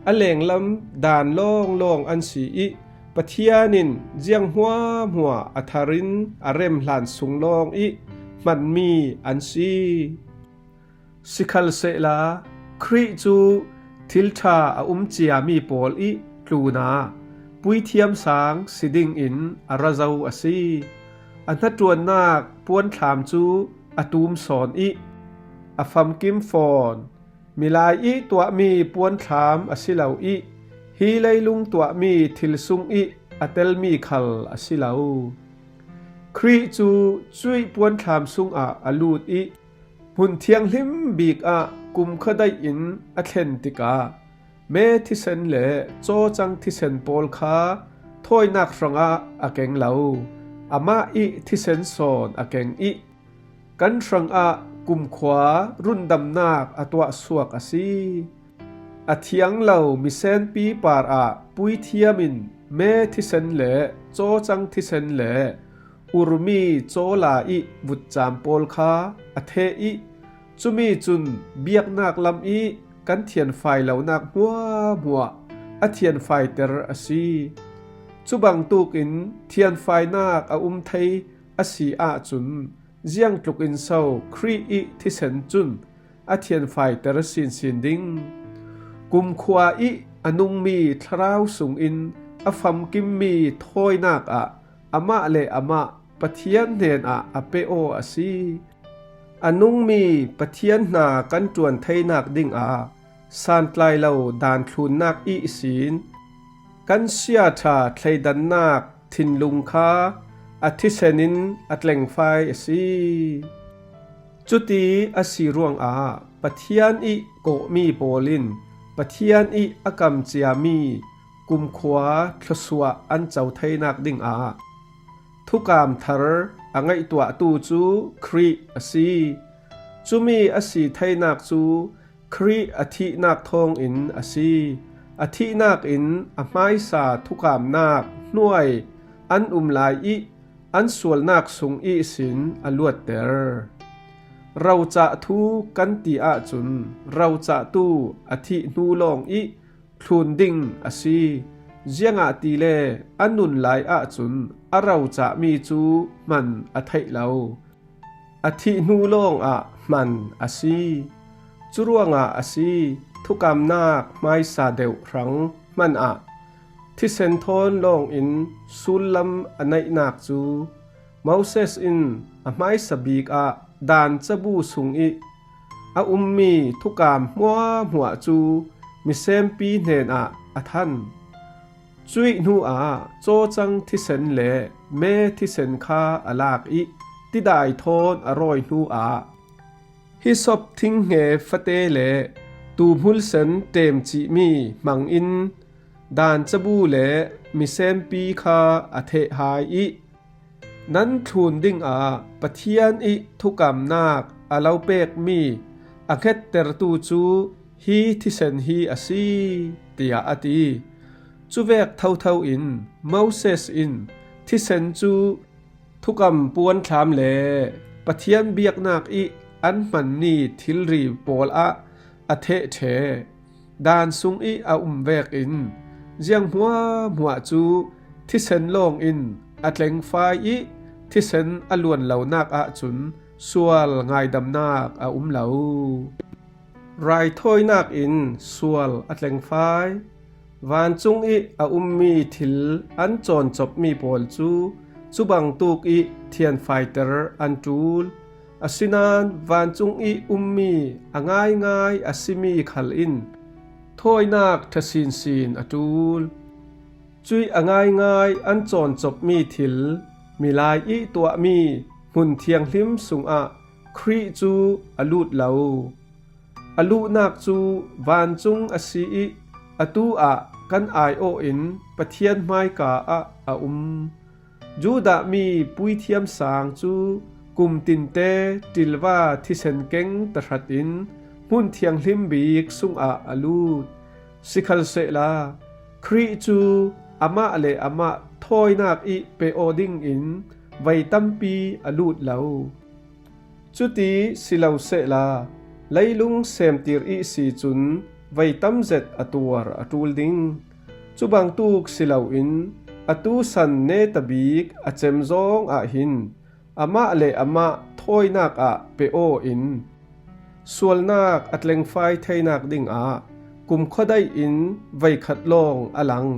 a lenglam dan lawnglawng an si ih Pathian in ziang hmuahhmuah a thar in a rem hlan sung lawng ih hmanmi an si. Sikhalsehla Khrih cu thil ṭha a um ciami pawl ih tlunah puithiam sang si dingin a ra zo a si. A hnaṭuannak puanthlam cu a tum sawn ih a famkim fawn. Milai ih tuahmi puanthlam a si lo ih hi leilung tuahmi thil sung ih a telmi khal a si lo. Khrih cu cuih puanthlam sungah a lut ih hmun thianghlim bik ah kumkha daih in a thlen tikah me thisen le cawcang thisen pawl kha thawinak hrangah a keng lo. Amah ih thisen sawn a keng ih kan hrangah kumkhua rundamnak a tuahsuak a si. A thiang lo misenpi parah puithiam in me thisen le cawcang thisen le urmi cawla ih vutcam pawl kha a theh ih cumi cun biaknak lam ih kan thianfai lonak hmuahhmuah a thianfaiter a si. Cu bangtukin thianfainak a um thei a si ahcun ziangtlukin so Khrih ih thisen cun a thianfaiter sinsin ding? Kumkhua ih a nungmi thlarau sungin a famkimmi thawinak ah amah le amah Pathian hnenah a pe aw a si. A nungmi Pathian hna kan ṭuan theinak dingah santlai lo danthlunnak ihsin kan siaṭha thleidannak thinlung kha a thisen in a tlengfai a si. Cuti a si ruangah Pathian ih kawhmi pawl in Pathian ih a kamciami kumkhua thluasuah an co theinak dingah thukam thar a ngaihtuahtu cu Khrih a si. Cumi a si theinak cu Khrih a thihnak thawngin a si. A thihnak in a hmaisa thukamnak hnuai an um lai ih an sualnak sung ihsin a luatter. Rocah thu kan ti ahcun rocahtu a thih hnu lawng ih thlun ding a si. Ziangahtile a nun lai ahcun a rocahmi cu hman a theih lo. A thih hnu lawngah hman a si. Curuangah a si, thukamnak hmaisa deuh hrang hmanah thisen thawn lawngin sullam a neihnak cu Moses in a hmaisa bik ah Daan cabu sungih a ummi thukam hmuahhmuah cu misenpi hnenah a than. Cuih hnuah cawcang thisen le me thisen kha a lak ih tidai thawn a rawi hnuah hisop thinghnge fate le tuuhmulsen ṭem cihmi hmangin Daan cabu le misenpi kha a theh hai ih, nan thlun dingah Pathian ih thukamnak a lo pekmi a hngettertu cu hi thisen hi a si, tiah a ti. Cuvek thotho in Moses in thisen cu thukam puanthlam le Pathian biaknak ih an hmanmi thilri pawl ah a theh ṭheh. Daan sungih a um vekin ziang hmuahhmuah cu thisen lawngin a tlengfai ih thisen a luan lonak ahcun sual ngaidamnak a um lo. Raithawinak in sual a tlengfai. Vancung ih a ummi thil an cawncopmi pawl cu cubangtuk ih thianfaiter an ṭul. Asinain vancung ih ummi a ngaingai a simi khal in thawinak ṭha sinsin a ṭul. Cuih a ngaingai an cawncopmi thil milai ih tuahmi hmun thianghlim sungah Khrih cu a lut lo. A luhnak cu vancung a si ih atu ah kan aiawh in Pathian hmaika ah a um. Judah mi puithiam sang cu kum tinte ṭilva thisen keng tahratin hmun thianghlim bik sungah a lut. Sikhalsehla Khrih cu amah le amah thawinak ih pe aw dingin vei tampi a lut lo. Cuti si lo sehla, leilung semtir ihsi cun vei tam zet a tuar a ṭul ding. Cubangtuk si loin atu san neta bik a cem zawng ah hin amah le amah thawinak ah pe aw in sualnak a tlengfai theinak dingah kumkhua daih in veikhat lawng a lang.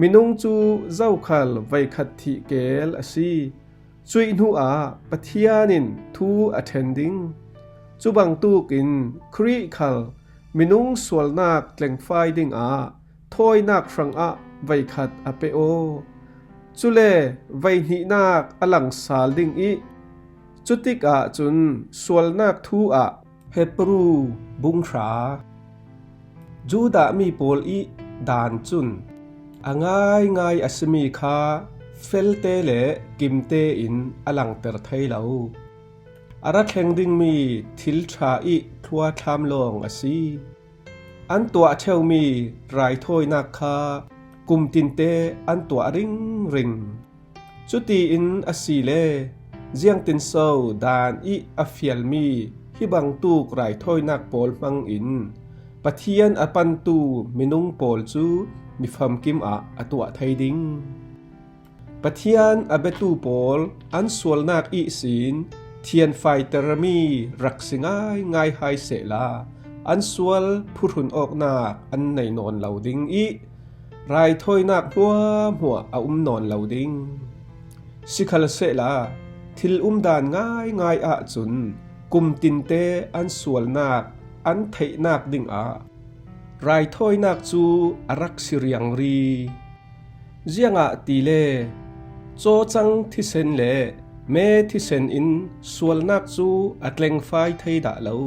Minung cu zokhal veikhat thih keel a si. Cuih hnuah Pathian in thu a ṭhen ding. Cubangtuk in Khrih khal minung sualnak tlengfai dingah thawinak hrangah veikhat a pe aw. Cule veihnihnak a langsal ding ih cutikah cun sualnak thu ah Hebru bung hra. Judah mi pawl ih Daan cun a ngaingai a simi kha felte le kimte in a langter thei lo. A ra thleng dingmi thil ṭha ih thluathlam lawng a si. An tuah ṭheumi raithawinak kha kum tinte an tuah ringring. Cutiin asile, ziangtinso Daan ih a fialmi hi bangtuk raithawinak pawl hmangin Pathian a pantu minung pawl cu mifamkim ah a tuah thei ding? Pathian a biatu pawl an sualnak ihsin thianfaitermi rak si ngaingai hai sehla, an sual phuhrun awknak an nei nawn lo ding ih raithawinak hmuahhmuah a um nawn lo ding. Sikhalsehla, thil umdan ngaingai ahcun kum tinte an sualnak an theihnak dingah raithawinak cu a rak si riangri. Ziangahtile cawcang thisen le me thisen in sualnak cu a tlengfai thei dah lo.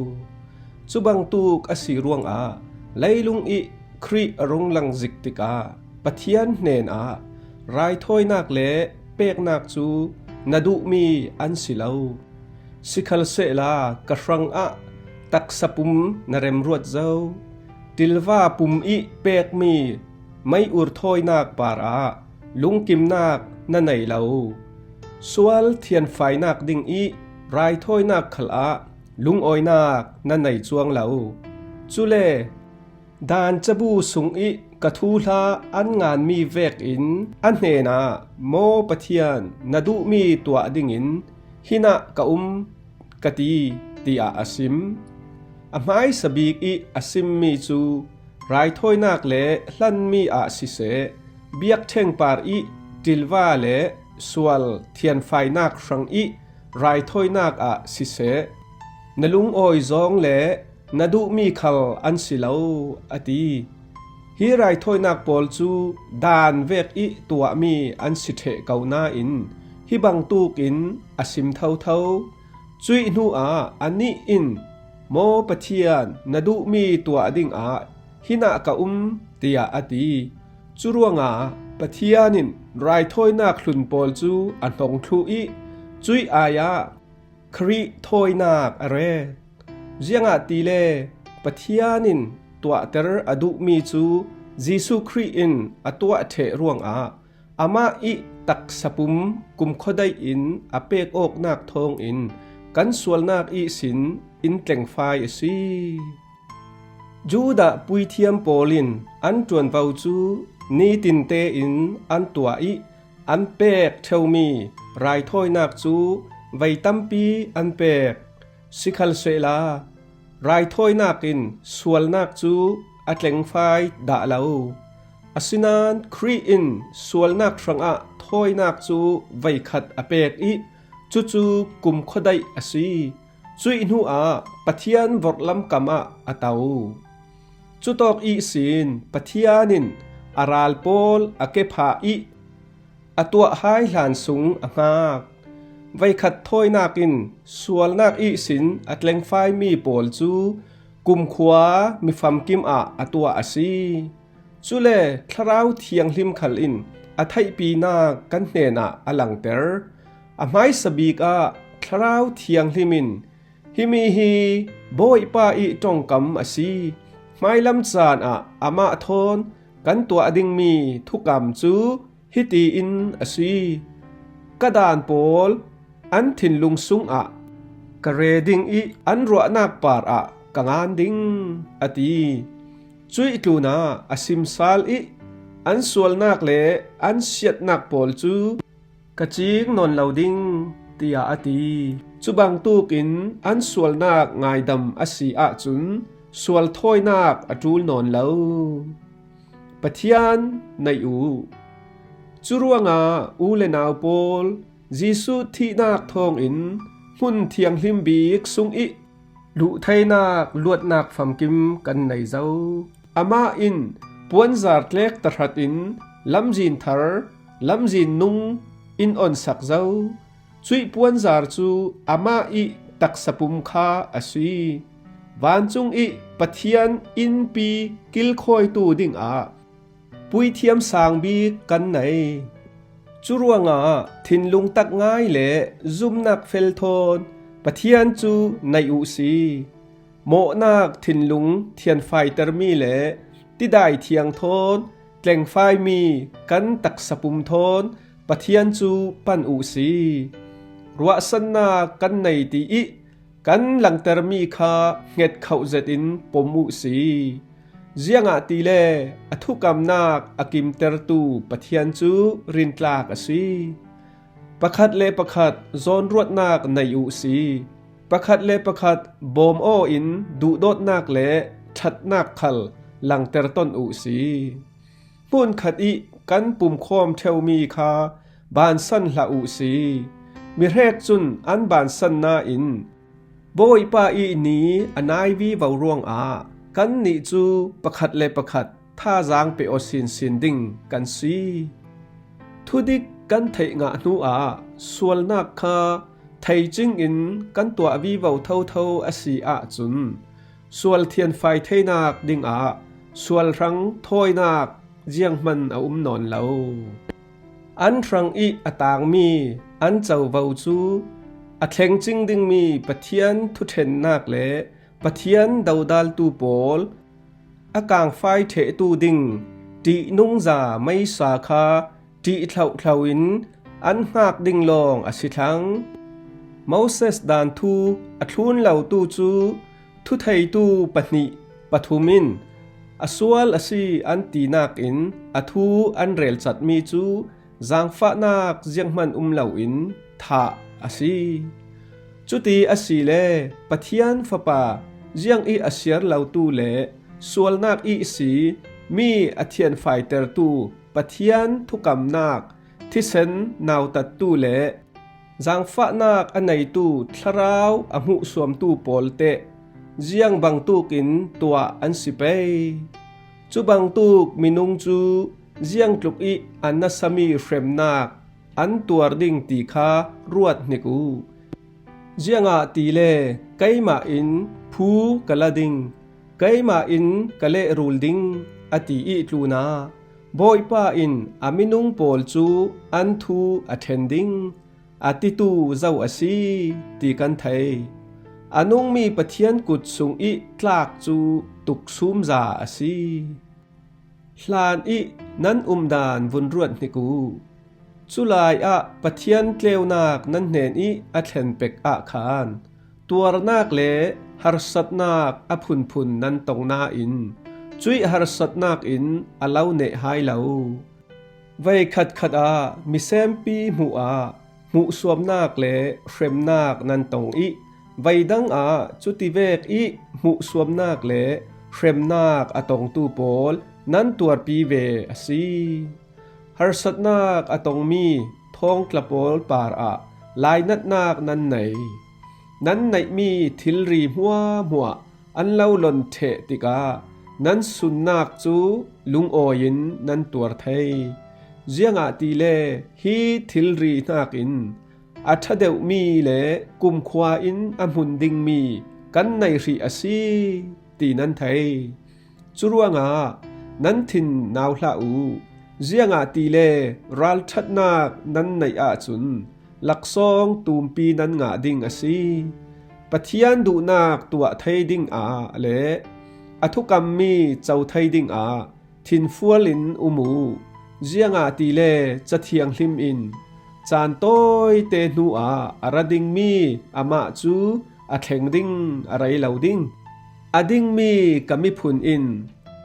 Cubangtuk a si ruangah Leilung ih Khrih a rung lang zik tikah Pathian hnenah raithawinak le peknak cu na duhmi an si lo. Sikhalsehla ka hrangah taksa pum na remruat zo. Ṭilva pum ih pekmi mei-ur thawinak parah lungkimnak na nei lo. Sual thianfainak dingih raithawinak khalah lungawinak na nei cuang lo. Cule Daan cabu sungih ka thuhla an nganmi vekin a hnenah, "Maw Pathian, na duhmi tuah dingin hinah ka um," ka ti, tiah a sim. A hmaisa bik ih a simmi cu raithawinak le hlanmi ah siseh, biakṭheng par ih ṭilva le sual thianfainak hrangih raithawinak ah siseh, na lungawi zawng le na duhmi khal an si lo, a ti. Hi raithawinak pawl cu Daan vek ih tuahmi an si ṭheh ko nain hi bangtuk in a sim thotho. Cuih hnuah anih in, "Maw Pathian, na duhmi tuah dingah hinah ka um," tiah a ti. Cu ruangah Pathian in raithawinak hlun pawl cu a hnong thluh ih cuih ai-ah Khrih thawinak a ret. Ziangahtile Pathian in tuahter a duhmi cu Jesuh Khrih in a tuah ṭheh ruangah amah ih taksa pum kumkhuadeih in a pek awknak thawngin kan sualnak ihsin in tlengfai a si. Judah puithiam pawl in an ṭuanvo cu nitin tein an tuah ih an pek ṭheumi raithawinak cu vei tampi an pek. Sikhalsehla raithawinak in sualnak cu a tlengfai dah lo. Asinain Khrih in sualnak hrangah thawinak cu veikhat a pek ih cucu kumkhuadeih a si. Cuih hnuah Pathian vorhlam kamah a to. Cutawk ihsin Pathian in a ral pawl a kephah ih a tuah hai hlan sung a hngak. Veikhat thawinak in sualnak ihsin a tlengfaimi pawl cu kumkhua mifamkim ah a tuah a si. Cule Thlarau Thianghlim khal in a theihpinak kan hnenah a langter. A hmaisa bik ah Thlarau Thianghlim in, "Himi hi Bawipa ih ṭongkam a si. Hmailam caan ah amah thawn kan tuah dingmi thukam cu hiti in a si. Ka daan pawl an thinlung sungah ka re ding ih an ruahnak parah ka ngan ding," a ti. Cuih tlunah a sim sal ih, "An sualnak le an siatnak pawl cu ka cing nawn lo ding," tiah a ti. Cu bangtukin an sualnak ngaidam a si ahcun sual thawinak a ṭul nawn lo. Pathian nei uh. Cu ruangah u le nau pawl, Jesuh thihnak thawngin hmun thianghlim bik sungih luhtheinak luatnak famkim kan nei zo. Amah in puanzar tlek tahratin lamzin thar, lamzin nung in onsak zo. Cuih puanzar cu amah ih taksa pum kha a si. Vancung ih Pathian innpi kilkhawitu dingah puithiam sang bik kan nei. Cu ruangah thinlung tak ngai le zumnak fel thawn Pathian cu nei uh si. Mawhnak thinlung thianfaitermi le tidai thiang thawn tlengfaimi kan taksa pum thawn Pathian cu pan uh si. Ruahsannak kan nei ti ih kan langtermi kha hnget khoh zetin pom uh si. Ziangahtile a thukamnak a kimtertu Pathian cu rintlak a si. Pakhat le pakhat zawnruatnak nei uh si. Pakhat le pakhat bawm aw in duhdawtnak le ṭhatnak khal langter ton uh si. Hmunkhat ih kan pumkhawm ṭheumi kha bansan hlah uh si. Mihrek cun an bansan nain Bawipa ih ni a nai vivo ruangah kannih cu pakhat le pakhat thazaang pe aw sinsin ding kan si. Thudik kan theih ngah hnuah sualnak kha thei cingin kan tuah vivo thotho a si ahcun sual thianfai theinak dingah sual hrang thawinak zianghman a um nawn lo. An hrang ih a tangmi an covo cu a thlengcing dingmi Pathian thuṭhennak le Pathian dodaltu pawl a kangfai ṭhehtu ding ṭihnungza meisa kha ṭih thlohthlo in an hngak ding lawng a si thlang. Moses daan thu a thlun lotu cu thutheitu pahnih pathum in a sual a si an tinak in a thu an relcatmi cu zaangfahnak zianghman um loin thah a si. Cuti asile Pathian Fapa ziang ih a siar lotu le sualnak ihsi mi a thianfaitertu Pathian thukamnak thisen nautattu le zaangfahnak a neitu thlarau a hmuhsuamtu pawl teh ziang bangtuk in tuah an si pei. Cu bangtuk minung cu ziangtluk ih a nasami hremnak an tuar ding ti kha ruat hnik uh. Ziangahtile keimah in phu ka la ding, keimah in ka lehrul ding a ti ih tlunah Bawipa in a minung pawl cu an thu a ṭhen ding a titu zo a si ti kan thei. A nungmi Pathian kut sung ih tlak cu tuksumza a si. Hlan ih nan umdan vun ruat hnik uh. Culai ah Pathian tleunak nan hnen ih a thlen pek ah khan tuarnak le harsatnak a phunphun nan tong nain cuih harsatnak in a lo neh hai lo. Voi khatkhat ah misempi hmuh ah hmuhsuamnak le hremnak nan tong ih voi dang ah cutivek ih hmuhsuamnak le hremnak a tongtu pawl nan tuarpi ve a si. Harsatnak a tongmi thawngtla pawl parah lainatnak nan nei. Nan neihmi thilri hmuahhmuah an lo lon ṭheh tikah nan sunnak cu lungawi in nan tuar thei. Ziangahtile hi thilri hnakin a ṭha deuhmi le kumkhua in a hmun dingmi kan nei hrih a si ti nan thei. Cu ruangah nan thin nau hlah uh. Ziangahtile ralṭhatnak nan neih ahcun laksawng tumpi nan ngah ding a si. Pathian duhnak tuah thei dingah le a thukammi co thei dingah thinfual in um uh. Ziangahtile Ca Thianghlim in caan tawite hnuah a ra dingmi amah cu a thleng ding a rei lo ding. A dingmi ka miphun in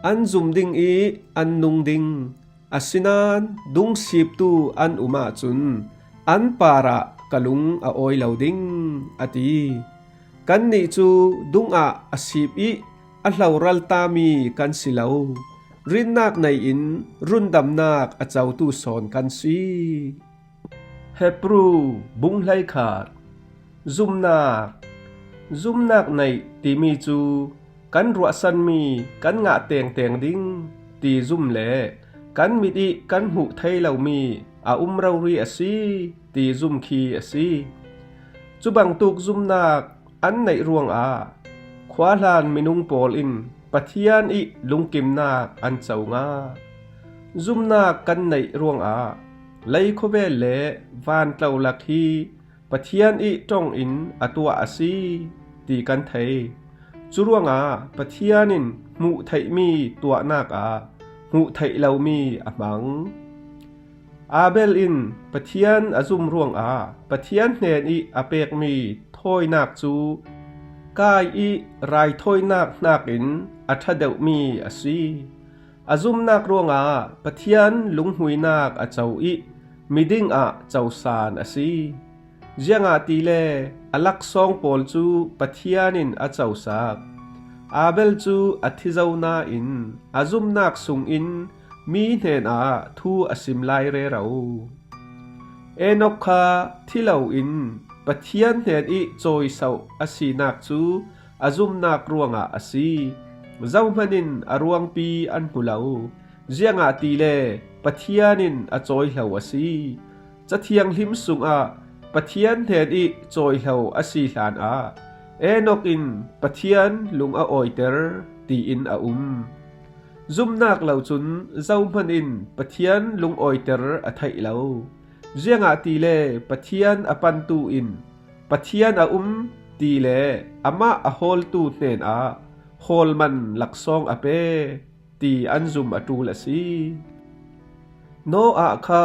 an zum ding ih an nung ding. Asinain dungsiptu an um ahcun an parah ka lung a awi lo ding, a ti. Kannih cu dungah a sip ih a hloraltami kan si lo. Rinnak nei-in rundamnak a cotu sawn kan si. Hebru bung hleikhat. Zumnak. Zumnak neih timi cu kan ruahsanmi kan ngah tengteng ding ti zum le kan mit ih kan hmuh thei lomi a um rori a si ti zum khi a si. Cu bangtuk zumnak an neih ruangah khuahlan minung pawl in Pathian ih lungkimnak an co ngah. Zumnak kan neih ruangah lei khuavel le vantlo lak hi Pathian ih ṭong in a tuah a si ti kan thei. Cu ruangah Pathian in hmuh theihmi tuahnak ah hmuh theih lomi a hmang. Abel in Pathian a zum ruangah Pathian hnen ih a pekmi thawinak cu Kai ih raithawinak hnakin a ṭha deuhmi a si. A zumnak ruangah Pathian lunghmuinak a co ih miding ah cosan a si. Ziangahtile a laksawng pawl cu Pathian in a cosak. Abel cu a thi zo nain a zumnak sungin mi hnenah thu a sim lai rero. Enok kha thi loin Pathian hnen ih cawisoh a sinak cu a zumnak ruangah a si. Zohman in a ruangpi an hmu lo, ziangahtile Pathian in a cawihlo a si. Ca Thianghlim sungah Pathian hnen ih cawihlo a si hlanah Enok in Pathian lung a awiter tiin a um. Zumnak lo cun zohman in Pathian lungawiter a theih lo. Ziangahtile Pathian a pantu in Pathian a um ti le amah a hawltu hnenah hawlman laksawng a pe ti an zum a ṭul a si. Noah kha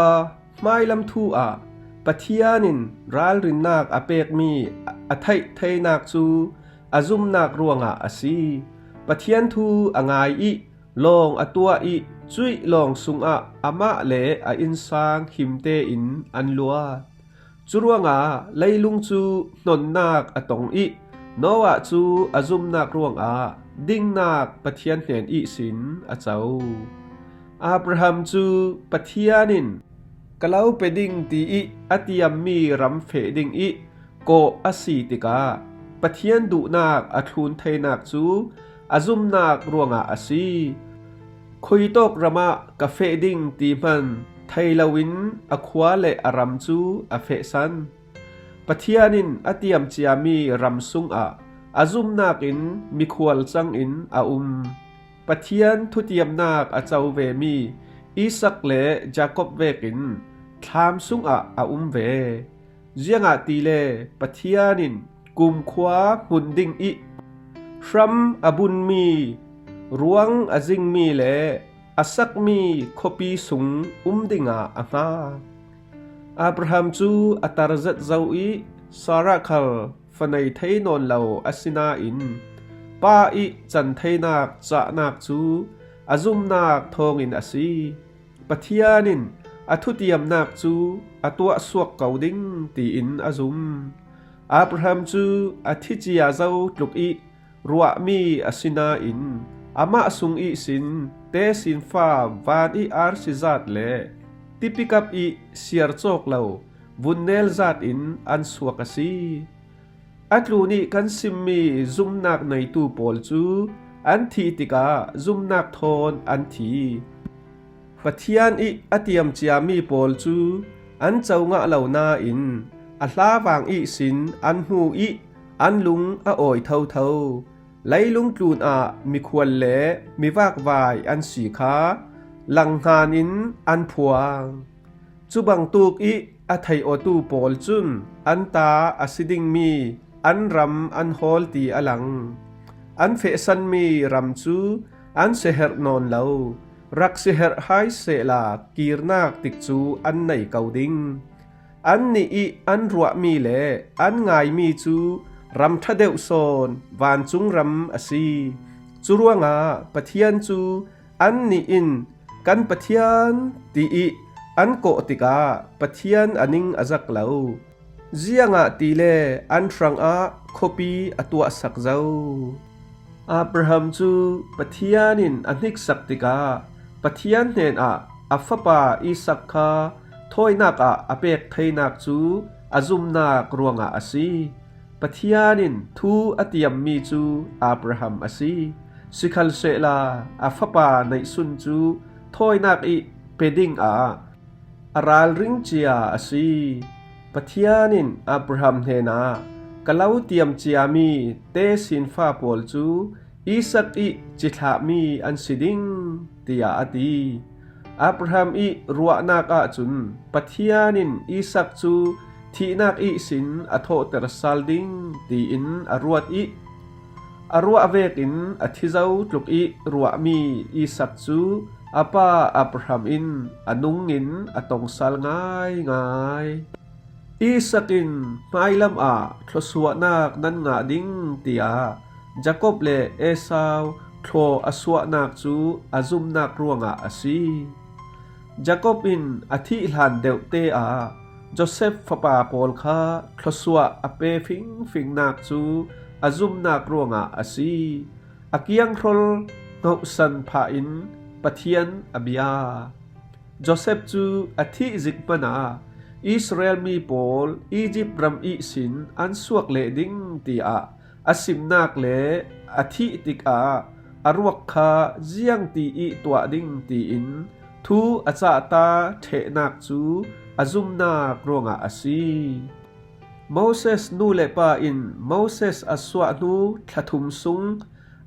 hmailam thu ah Pathian in ralrinnak a pekmi a theih theinak cu a zumnak ruangah a si. Pathian thu a ngai ih lawng a tuah ih cuih lawng sungah amah le a innsang himte in an luat. Curuangah leilung cu hnonnak a tong ih Noah cu a zumnak ruangah dingnak Pathian hnen ihsin a co. Abraham cu Pathian in ka lo pe ding tiih a tiammi ram feh ding ih kawh a si tikah Pathian duhnak a thlun theinak cu a zumnak ruangah a si. Khuitawk ramah ka feh ding ti hman thei loin a khua le a ram cu a fehsan. Pathian in a tiam ciami ram sungah a zumnak in mikhual cangin a um. Pathian thutiamnak a co vemi Isak le Jakob vekin thlam sungah a um ve. Ziangahtile Pathian in kumkhua hmun ding ih hram a bunmi, ruang a zingmi le a sakmi khuapi sung um dingah a hngak. Abraham cu a tar zet zo ih Sarah khal fanei thei nawn lo a si nain pa ih can theinak cahnak cu a zumnak thawngin a si. Pathian in a thutiamnak cu a tuahsuak ko ding tiin a zum. Abraham cu a thi cia zo tluk ih ruahmi a si nain amah sung ihsin tesinfa van ih arsi zat le tipikap ih siar cawk lo vunnel zat in an suak a si. A tlun ih kan simmi zumnak neitu pawl cu an thih tikah zumnak thawn an thi. Pathian ih a tiam ciami pawl cu an co ngah lo nain a hlavang ihsin an hmu ih an lung a awi thotho. Leilung tlunah mikhual le mivakvai an si kha langhngan in an phuang. Cu bangtuk ih a theih awtu pawl cun an ta a si dingmi an ram an hawl ti a lang. An fehsanmi ram cu an siaherh nawn lo. Rak siaherh hai sehla kirnak tikcu an nei ko ding. Annih ih an ruahmi le an ngaimi cu ram ṭha deuh sawn vancung ram a si. Curuangah Pathian cu annih in kan Pathian tiih an kawh tikah Pathian a ning a zak lo. Ziangahtile an hrangah khuapi a tuahsak zo. Abraham cu Pathian in a hniksak tikah Pathian hnenah a fapa Isak kha thawinak ah a pek theinak cu a zumnak ruangah a si. Pathian in thu a tiammi cu Abraham a si. Sikhalsehla a fapa neihsun cu thawinak ih pe dingah a ralring cia a si. Pathian in Abraham hnenah ka lo tiam ciami tesinfa pawl cu Isak ih cithlahmi an si ding, tiah a ti. Abraham ih ruahnak ahcun Pathian in Isak cu thihnak ihsin a thawhter sal ding tiin a ruat ih a ruah vekin a thi zo tluk ih ruahmi Isak cu a pa Abraham in a nungin a tong sal ngaingai. Isak in hmailam ah thluasuahnak nan ngah ding, tiah Jakob le Esau thlua a suahnak cu a zumnak ruangah a si. Jakob in a thih hlan deuhte ah Josef fapa pawl kha thluasuah a pe fingfingnak cu a zumnak ruangah a si. A kianghrol hnohsan phah in Pathian a bia. Josef cu a thih zik hmanah Israel mi pawl Izipt ram ihsin an suak leh ding, tiah a simnak le a thih tikah a ruak kha ziangti ih tuah ding tiin thu a cahta ṭhehnak cu a zumnak ruangah a si. Moses nu le pa in Moses a suah hnu thla thum sung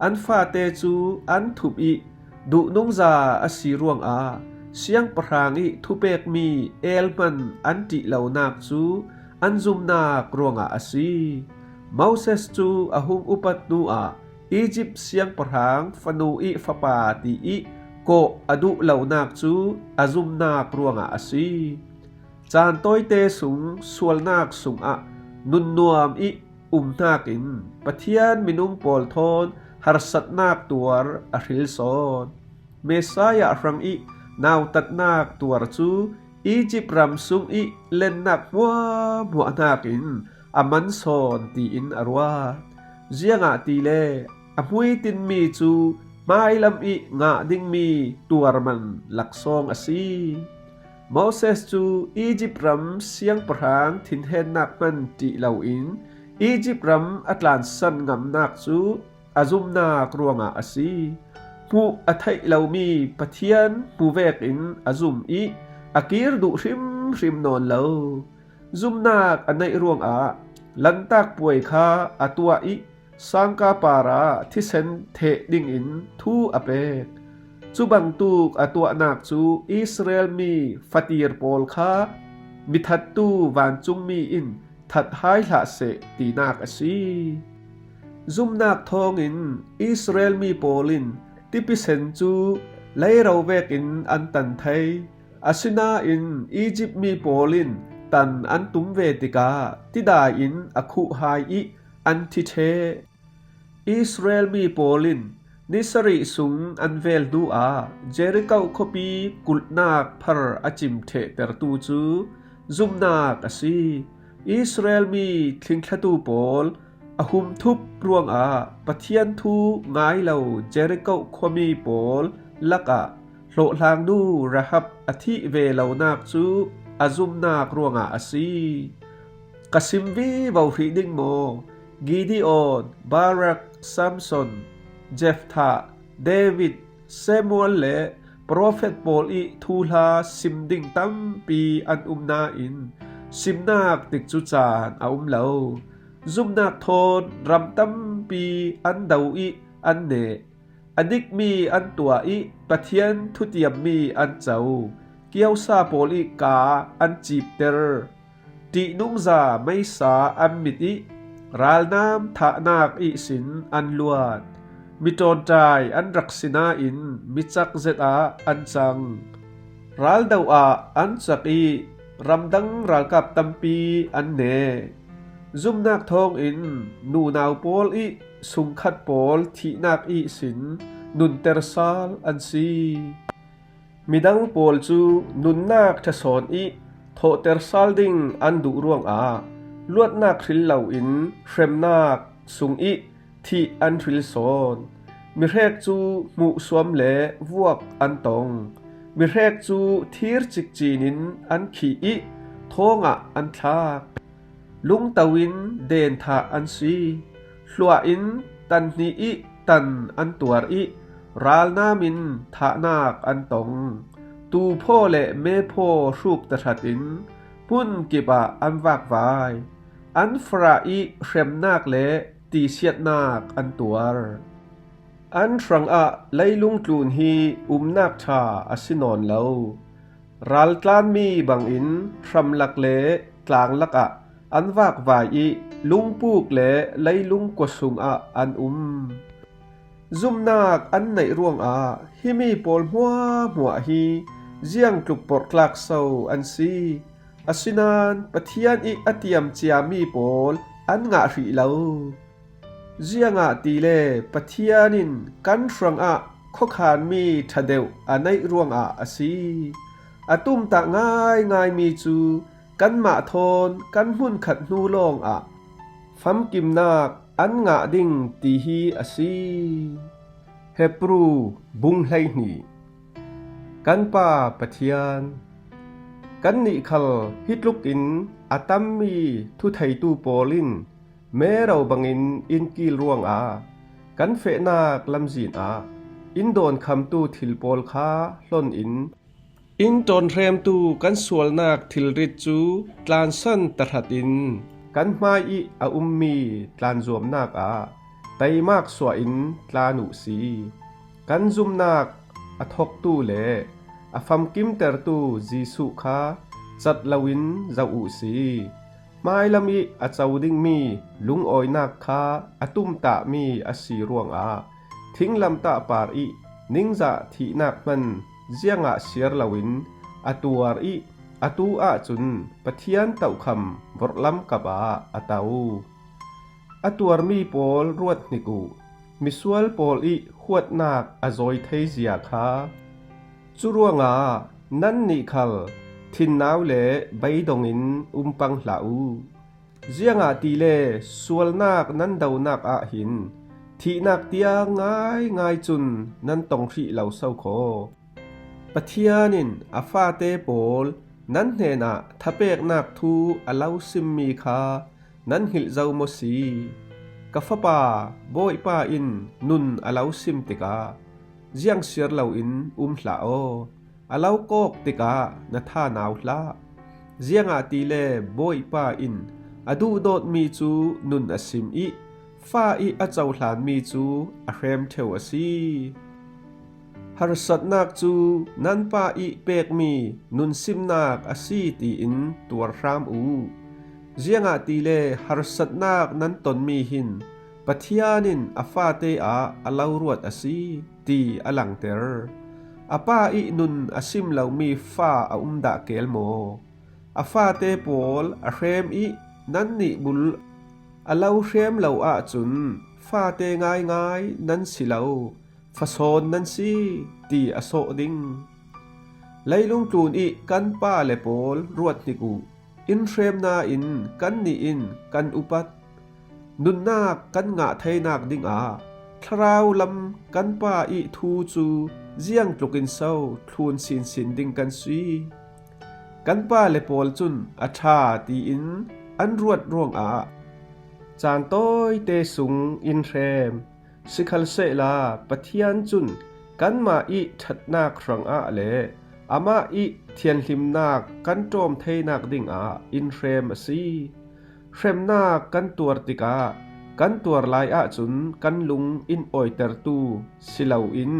an fate cu an thup ih duhnungza a si ruangah siangpahrang ih thupekmi elhman an ṭih lonak cu an zumnak ruangah a si. Moses cu a hung upat hnuah Izipt siangpahrang fanu ih fapa tiih kawh a duh lonak cu a zumnak ruangah a si. Caan tawite sung sualnak sungah nunnuam ih um hnakin Pathian minung pawl thawn harsatnak tuar a hril sawn. Messiah hrangih nautatnak tuar cu Izipt ram sungih lennak hmuahhmuah hnakin a man sawn tiin a ruat. Ziangahtile a hmui tinmi cu hmailam ih ngah dingmi tuar man laksawng a si. Moses cu Izipt ram siangpahrang thinhennak hman ṭih loin Izipt ram a tlansan ngamnak cu a zumnak ruangah a si. Hmuh a theih lomi Pathian hmu vekin a zum ih a kir duh hrimhrim nawn lo. Zumnak a neih ruangah lantak puai kha a tuah ih sangka parah thisen theh dingin thu a pek. Cubangtuk a tuahnak cu Israel mi fatir pawl kha mithattu vancungmi in that hai hlah seh tinak a si. Zumnak thawngin Israel mi pawl in tipisen cu leiro vekin an tan thei. Asinain Izipt mi pawl in tan an tum ve tikah tidai in a khuh hai ih an thi ṭheh. Israel mi pawl in ni sarih sung an vel hnuah Jericho khuapi kulhnak phar a cim ṭhehtertu cu zumnak a si. Israel mi thlingthlatu pawl a humthup ruangah Pathian thu ngai lo Jericho khuami pawl lakah hlawhhlangnu Rahab a thih ve lonak cu a zumnak ruangah a si. Ka sim vivo hrih ding maw? Gideon, Barak, Samson, Jephthah, David, Samuel le profet pawl ih thuhla sim ding tampi an um nain simnak tikcu caan a um lo. Zumnak thawn ram tampi an do ih an neh. A dikmi an tuah ih Pathian thutiammi an co. Kiosa pawl ih kaa an cipter. Ṭihnungza meisa an mit ih ralnam thahnak ihsin an luat. Mi ṭawnṭai an rak si nain mi cak zet ah an cang. Raldo ah an cak ih ramdang ralkap tampi an neh. Zumnak thawngin nunau pawl ih sungkhat pawl thihnak ihsin nunter sal an si. Midang pawl cu nunnak ṭha sawn ih thawhter sal ding an duh ruangah luatnak hril loin hremnak sungih thih an hril sawn. Mihrek cu hmuhsuam le vuak an tong. Mihrek cu thir cikcin in an khih ih thawngah an thlak. Lungto in den thah an si. Hluah in tanhnih ih tan an tuar ih ralnam in thahnak an tong. Tuuphaw le meephaw hruk tahratin hmun kip ah an vakvai. An farah ih hremnak le tisiatnak an tuar. An hrangah leilung tlun hi umnak ṭha a si nawn lo. Raltlanmi bangin hramlak le tlanglak ah an vakvai ih lungpuk le leilung kua sungah an um. Zumnak an neih ruangah himi pawl hmuahhmuah hi ziangtluk porhtlak so an si. Asinain Pathian ih a tiam ciami pawl an ngah hrih lo. Ziangahtile Pathian in kan hrangah khuakhanmi ṭha deuh a neih ruangah a si. A tumtah ngaingaimi cu kanmah thawn kan hmunkhat hnu lawngah famkimnak an ngah ding ti hi a si. Hebru bung hleihnih. Kan Pa Pathian, kannih khal hi tlukin a tammi thutheitu pawl in mero bangin in kil ruangah kan fehnak lamzin ah in dawnkhamtu thil pawl kha hlon in in ṭawnhremtu kan sualnak thilrit cu tlansan tahratin kan hmai ih a ummi tlanzuamnak ah teimak suah in tlan uh si. Kan zumnak a thoktu le a famkimtertu Jesuh kha cat loin zoh uh si. Hmailam ih a co dingmi lungawinak kha a tumtahmi a si ruangah thinglamtah par ih ningzah thihnak hman ziangah siar loin a tuar ih a tu ahcun Pathian tohkham vorhlam kap ah a to. A tuarmi pawl ruathnik uh, misual pawl ih huatnak a zawi thei zia kha. Curuangah nannih khal thinnau le beidong in um pang hlah uh. Ziangahtile sualnak nan donak ah hin thihnak tiang ngaingai cun nan tong hrih lo so khaw. Pathian in a fate pawl nan hnenah thapeknak thu a lo simmi kha nan hngilh zo maw si? Ka fapa, Bawipa in nun a lo sim tikah ziang siar loin um hlah aw. A lo kawk tikah na thanau hlah. Ziangahtile Bawipa in a duhdawtmi cu nun a sim ih fa ih a cohlanmi cu a hrem ṭheu a si. Harsatnak cu nan pa ih pekmi nunsimnak a si tiin tuar hram uh. Ziangahtile harsatnak nan tonmi hin Pathian in a fate ah a lo ruat a si, ti a langter. A pa ih nun a sim lomi fa a um dah keel maw? A fate pawl a hrem ih nannih bul a lo hrem lo ahcun fate ngaingai nan si lo, fasawn nan si, ti a sawh ding. Leilung tlun ih kan pa le pawl ruathnik uh. In hrem nain kannih in kan upat. Nunnak kan ngah theinak dingah thlarau lam kan pa ih thu cu ziangtlukin so thlun sinsin ding kan si? Kan pa le pawl cun a ṭha tiin an ruat ruangah caan tawite sung in hrem. Sikhalsehla Pathian cun kanmah ih ṭhatnak hrangah le amah ih thianhlimnak kan ṭawm theinak dingah in hrem a si. Hremnak kan tuar tikah kan tuar lai ahcun kan lung in awitertu si loin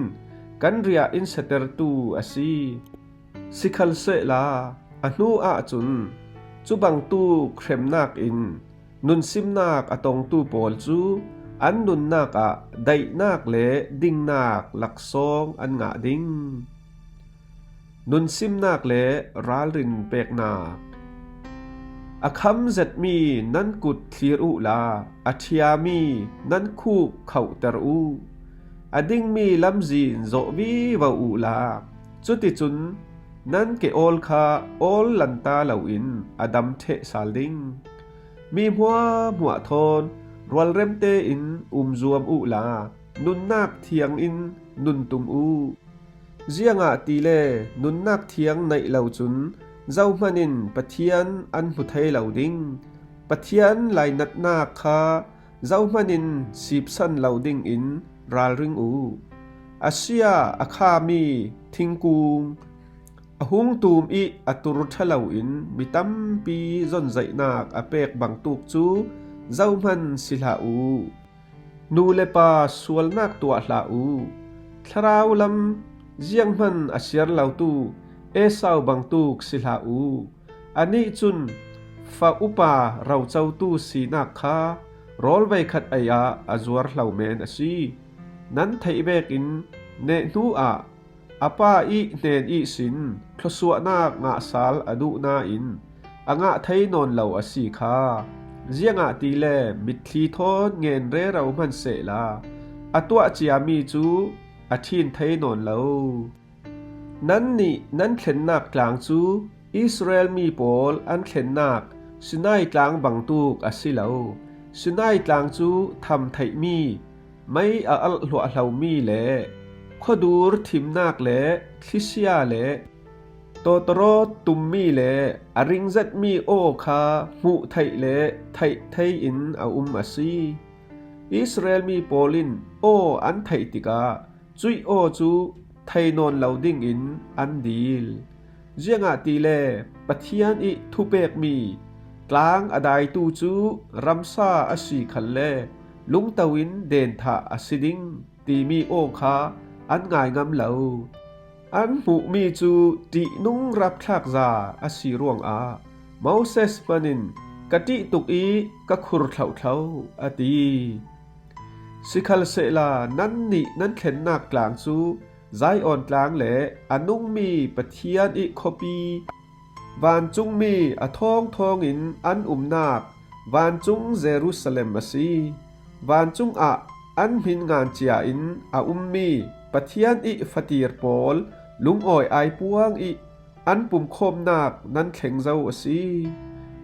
kan riah in satertu a si. Sikhalsehla a hnu ahcun cubangtuk hremnak in nunsimnak a tongtu pawl cu an nunnak ah daihnak le dingnak laksawng an ngah ding. Nunsimnak le ralrin peknak. A kham zetmi nan kut thlir uhla a ṭhiami nan khuk khohter uh. A dingmi lamzin zawh vivo uhla cuticun nan ke awl kha awl lanta loin a dam ṭheh sal ding. Mi hmuahhmuah thawn rualrem tein um zuam uhla nunnak thiang in nun tum uh. Ziangahtile nunnak thiang neih lo cun zohman in Pathian an hmu thei lo ding. Pathian lainatnak kha zohman in sipsan lo dingin ralring uh. A sia a khami thingkung a hung tum ih a tur ṭha loin mi tampi zonzaihnak a pek bangtuk cu zohman si hlah uh. Nu le pa sualnak tuah hlah uh. Thlarau lam zianghman a siar lotu Esau bangtuk si hlah uh. Anih cun fa upa rocotu sinak kha rawl veikhat ei ah a zuar hlo men a si. Nan theih vekin neh hnu ah a pa ih hnen ihsin thluasuahnak ngahsal a duh nain a ngah thei nawn lo a si kha. Ziangahtile mitthli thawn ngen rero hmansehla a tuah ciami cu a ṭhin thei nawn lo. Nannih nan thlennak tlang cu Israel mi pawl an thlennak Sinai tlang bangtuk a si lo. Sinai tlang cu tham theihmi, mei a alh hluahhlomi le khuadur thimnak le thlisia le tawtawrawt tummi le a ringzetmi aw kha hmuh theih le theih thei in a um a si. Israel mi pawl in aw an theih tikah cuih aw cu thei nawn lo dingin an dil. Ziangahtile Pathian ih thupekmi Tlang a daitu cu ramsa a si khalle lungto in denthah a si ding timi aw kha an ngai ngam lo. An hmuhmi cu ṭihnung rapthlak za a si ruangah Moses hmanin ka ṭih tuk i ka khur thlauhthlo a ti. Sikhalsehla nannih nan thlennak tlang cu Zion tlang le a nungmi Pathian i khuapi, vancungmi a thawngthawng in an umnak vancung Jerusalem a si. Vancung ah an hmin ngan cia in a ummi Pathian i fatir pawl lungawi aipuang i an pumkhawmnak nan thleng zo a si.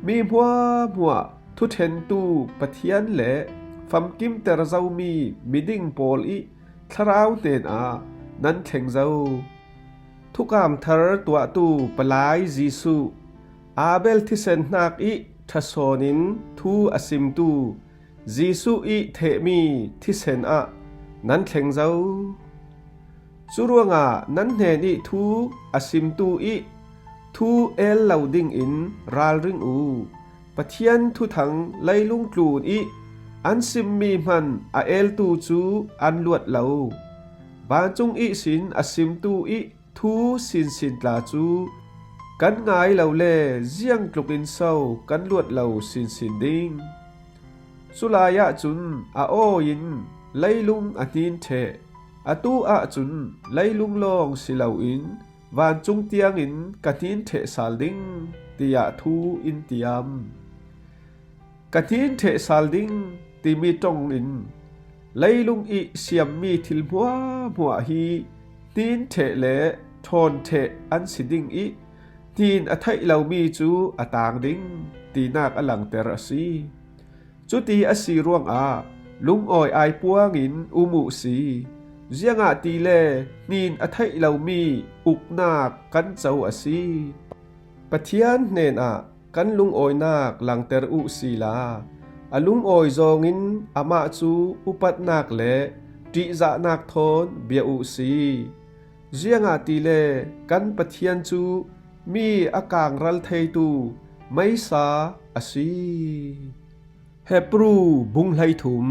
Mi hmuahhmuah thuṭhentu Pathian le famkimter zomi miding pawl i thlarau hnenah nan thleng zo. Thukam thar tuahtu palai Jesuh, Abel thisen hnak i ṭha sawn in thu a simtu Jesuh i thehmi thisen ah nan thleng zo. Cu ruangah nan hnen i thu a simtu i thu el lo dingin ralring u. Pathian thuthang leilung tlun i an simmi hman a eltu cu an luat lo. Vancung ihsin a simtu i thu sinsin tla cu kan ngai lo le ziangtluk in so kan luat lo sinsin ding? Culai ahcun a aw in leilung a hnin ṭheh, atu ahcun leilung lawng si loin vancung tiangin ka hnin ṭheh sal ding, tiah thu in tiam. Ka hnin ṭheh sal ding timi ṭong in leilung i siammi thil hmuahhmuah hi hnin ṭheh le ṭhawn ṭheh an si ding i hnin a theih lomi cu a tang ding, tinak a langter a si. Cuti a si ruangah lungawi aipuang in um uh si, ziangahtile hnin a theih lomi uknak kan co a si. Pathian hnenah kan lungawinak langter uh sila, a lungawi zawngin amah cu upatnak le ṭihzahnak thawn bia uh si. Ziangahtile kan Pathian cu mi a kangral theitu meisa a si. Hebru bung hleithum.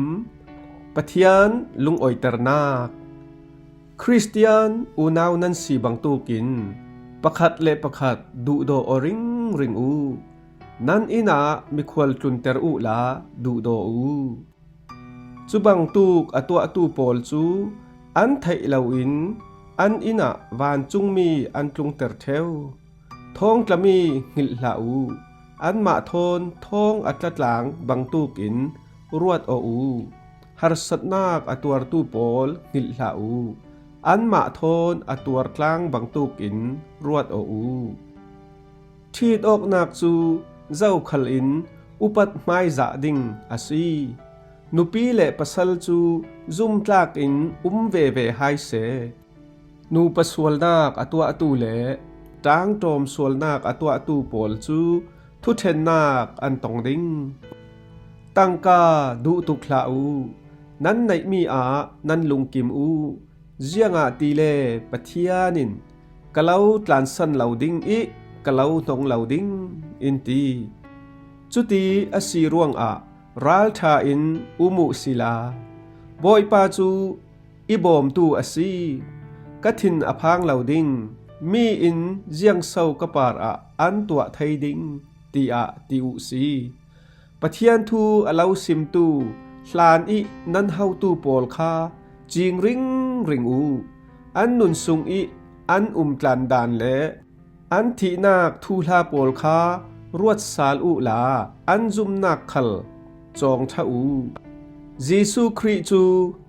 Pathian lungawiternak. Khristian unau nan si bangtukin pakhat le pakhat duhdaw aw ringring u. Nan inn ah mikhual tlunter uhla duhdaw u. Cu bangtuk a tuahtu pawl cu an theih loin an inn ah vancungmi an tlungter ṭheu. Thawngtlami hngilh hlah u. Anmah thawn thawng a tlatlang bangtukin ruat aw u. Harsatnak a tuartu pawl hngilh hlah u. Anmah thawn a tuartlang bangtukin ruat aw u. Ṭhit awknak cu zokhal in upat hmaizah ding a si. Nupi le pasal cu zumtlak in um veve hai seh. Nupa sualnak a tuahtu le ṭangṭawm sualnak a tuahtu pawl cu thuṭhennak an tong ding. Tangka duh tuk hlah u. Nan neihmi ah nan lungkim u. Ziangahtile Pathian in ka lo tlansan lo ding i ka lo hnong lo ding, in ti. Cuti a si ruangah ralṭha in um uh sila, Bawipa cu i bawmtu a si. Ka thin a phang lo ding, mi in ziangso ka par ah an tuah thei ding, tiah ti uh si. Pathian thu a lo simtu hlan i nan hotu pawl kha cing ringring u. An nun sung i an umtlan dan le an thihnak thuhla pawl kha ruat sal uhla an zumnak khal cawng ṭha u. Jesuh Khrih cu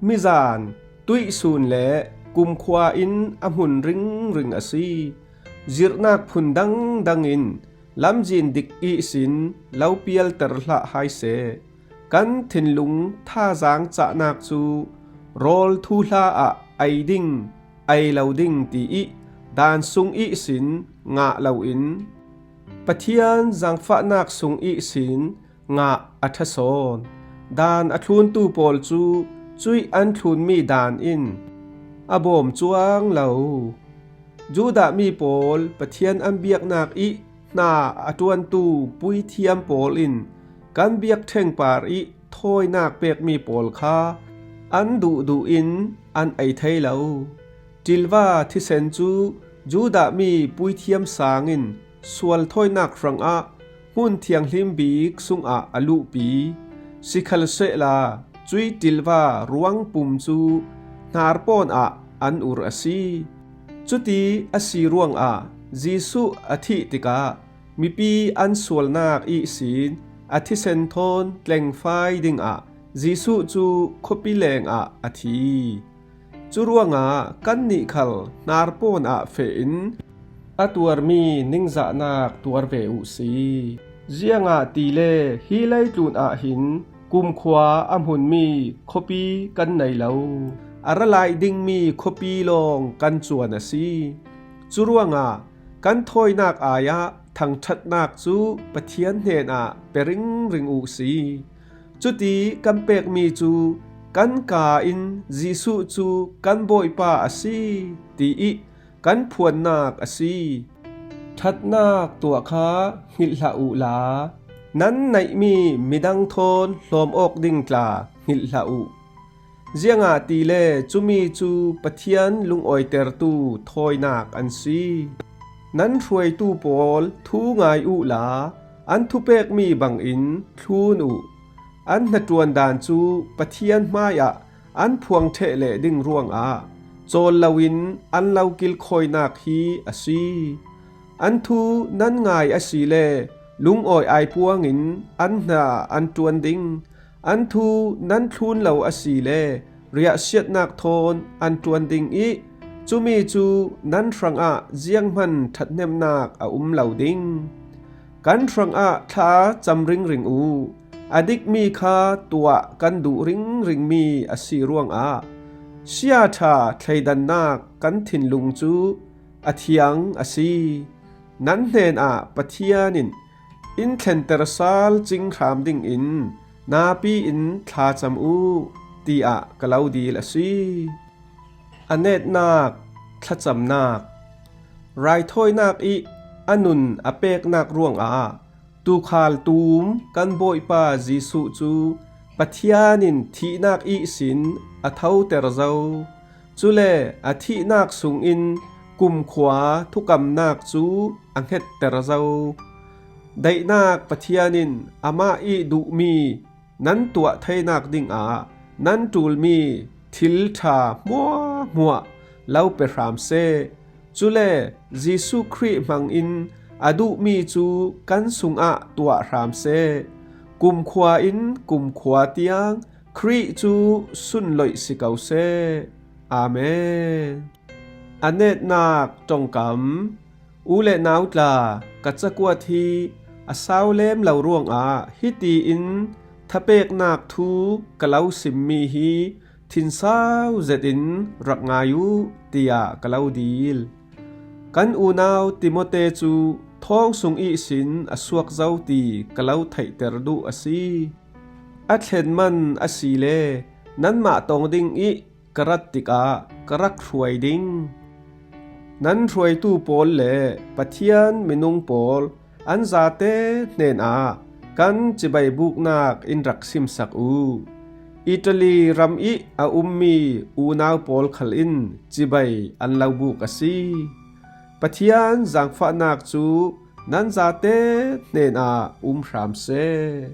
mizan, tuihsun le kumkhua in a hmun ringring a si. Zirhnak phun dangdang in lamzin dik ihsin lo pialter hlah hai seh. Kan thinlung thazaang cahnak cu rawl thuhla ah ei ding, ei lo ding ti i dan sung ihsin ngah loin Pathian zangfahnak sung ihsin ngah a ṭha sawn. Dan a thluntu pawl cu cuih an thlunmi dan in a bawm cuang lo. Judah mi pawl Pathian an biaknak i hna a ṭuantu puithiam pawl in kan biakṭheng par ih thawinak pekmi pawl kha an duhduh in an ei thei lo. Ṭilva thisen cu Judah mi puithiam sang in sual thawinak hrangah hmun thianghlim bik sungah a luhpi. Sikhalsehla cuih ṭilva ruangpum cu hnarpawn ah an ur a si. Cuti a si ruangah Jesuh a thih tikah mipi an sualnak ihsin a thisen thawn tlengfai dingah Jesuh cu khuapi lengah a thi. Curuangah kannih khal hnarpawn ah feh in a tuarmi ningzahnak tuar ve uh si. Ziangahtile hi leitlun ah hin kumkhua a hmunmi khuapi kan nei lo. A ra lai dingmi khuapi lawng kan cuan a si. Curuangah kan thawinak ai-ah thangṭhatnak cu Pathian hnenah pe ringring uh si. Cuti kan pekmi cu kan kaa in Jesuh cu kan Bawipa a si, ti ih kan phuannak a si. Ṭhatnak tuah kha hngilh hlah uhla, nan neihmi midang thawn hlawm awk ding tla hngilh hlah uh. Ziangahtile cumi cu Pathian lungawitertu thawinak an si. Nan hruaitu pawl thu ngai uhla, an thupekmi bangin thlun uh. An hnaṭuan dan cu Pathian hmaiah an phuang ṭheh leh ding ruangah cawl loin an lo kilkhawinak hi a si. An thu nan ngai asile lungawi aipuangin an hna an ṭuan ding. An thu nan thlun lo asile riahsiatnak thawn an ṭuan ding ih cumi cu nan hrangah zianghman ṭhathnemnak a um lo ding. Kan hrangah thla cam ringring uh. A dikmi kha tuah kan duh ringringmi a si ruangah siaṭha thleidannak kan thinlung cu a thiang a si. Nan hnenah Pathian in in thlenter sal cing hram dingin napi in thlacam uh, tiah ka lo dil a si. A netnak, thlacamnak. Raithawinak ih a nun a peknak ruangah tuukhal tum kan Bawipa Jesuh cu Pathian in thihnak ihsin a thoter zo. Cule a thihnak sungin kumkhua thukamnak cu a hngetter zo. Daihnak Pathian in amah ih duhmi nan tuah theinak dingah nan ṭulmi thil ṭha hmuahhmuah lo pe hram seh. Cule Jesuh Khrih hmangin a duhmi cu kan sungah tuah hram seh. Kumkhua in kumkhua tiang Khrih cu sunloih si ko seh. Amen. A netnak ṭongkam. U le nau tla, ka cakuat hi a sau lem lo ruangah hiti in thapeknak thu ka lo simmi hi thinsau zetin rak ngai uh, tiah ka lo dil. Kan unau Timote cu thawng sung ihsin a suak zo ti ka lo theihter duh a si. A thlen man asile nanmah tong ding ih ka rat tikah ka rak hruai ding. Nan hruaitu pawl le Pathian minung pawl an zate hnenah kan cibai buknak in rak simsak uh. Italy ram ih a ummi unau pawl khal in cibai an lo buk a si. Pathian zaangfahnak cu nan zate hnenah um hram seh.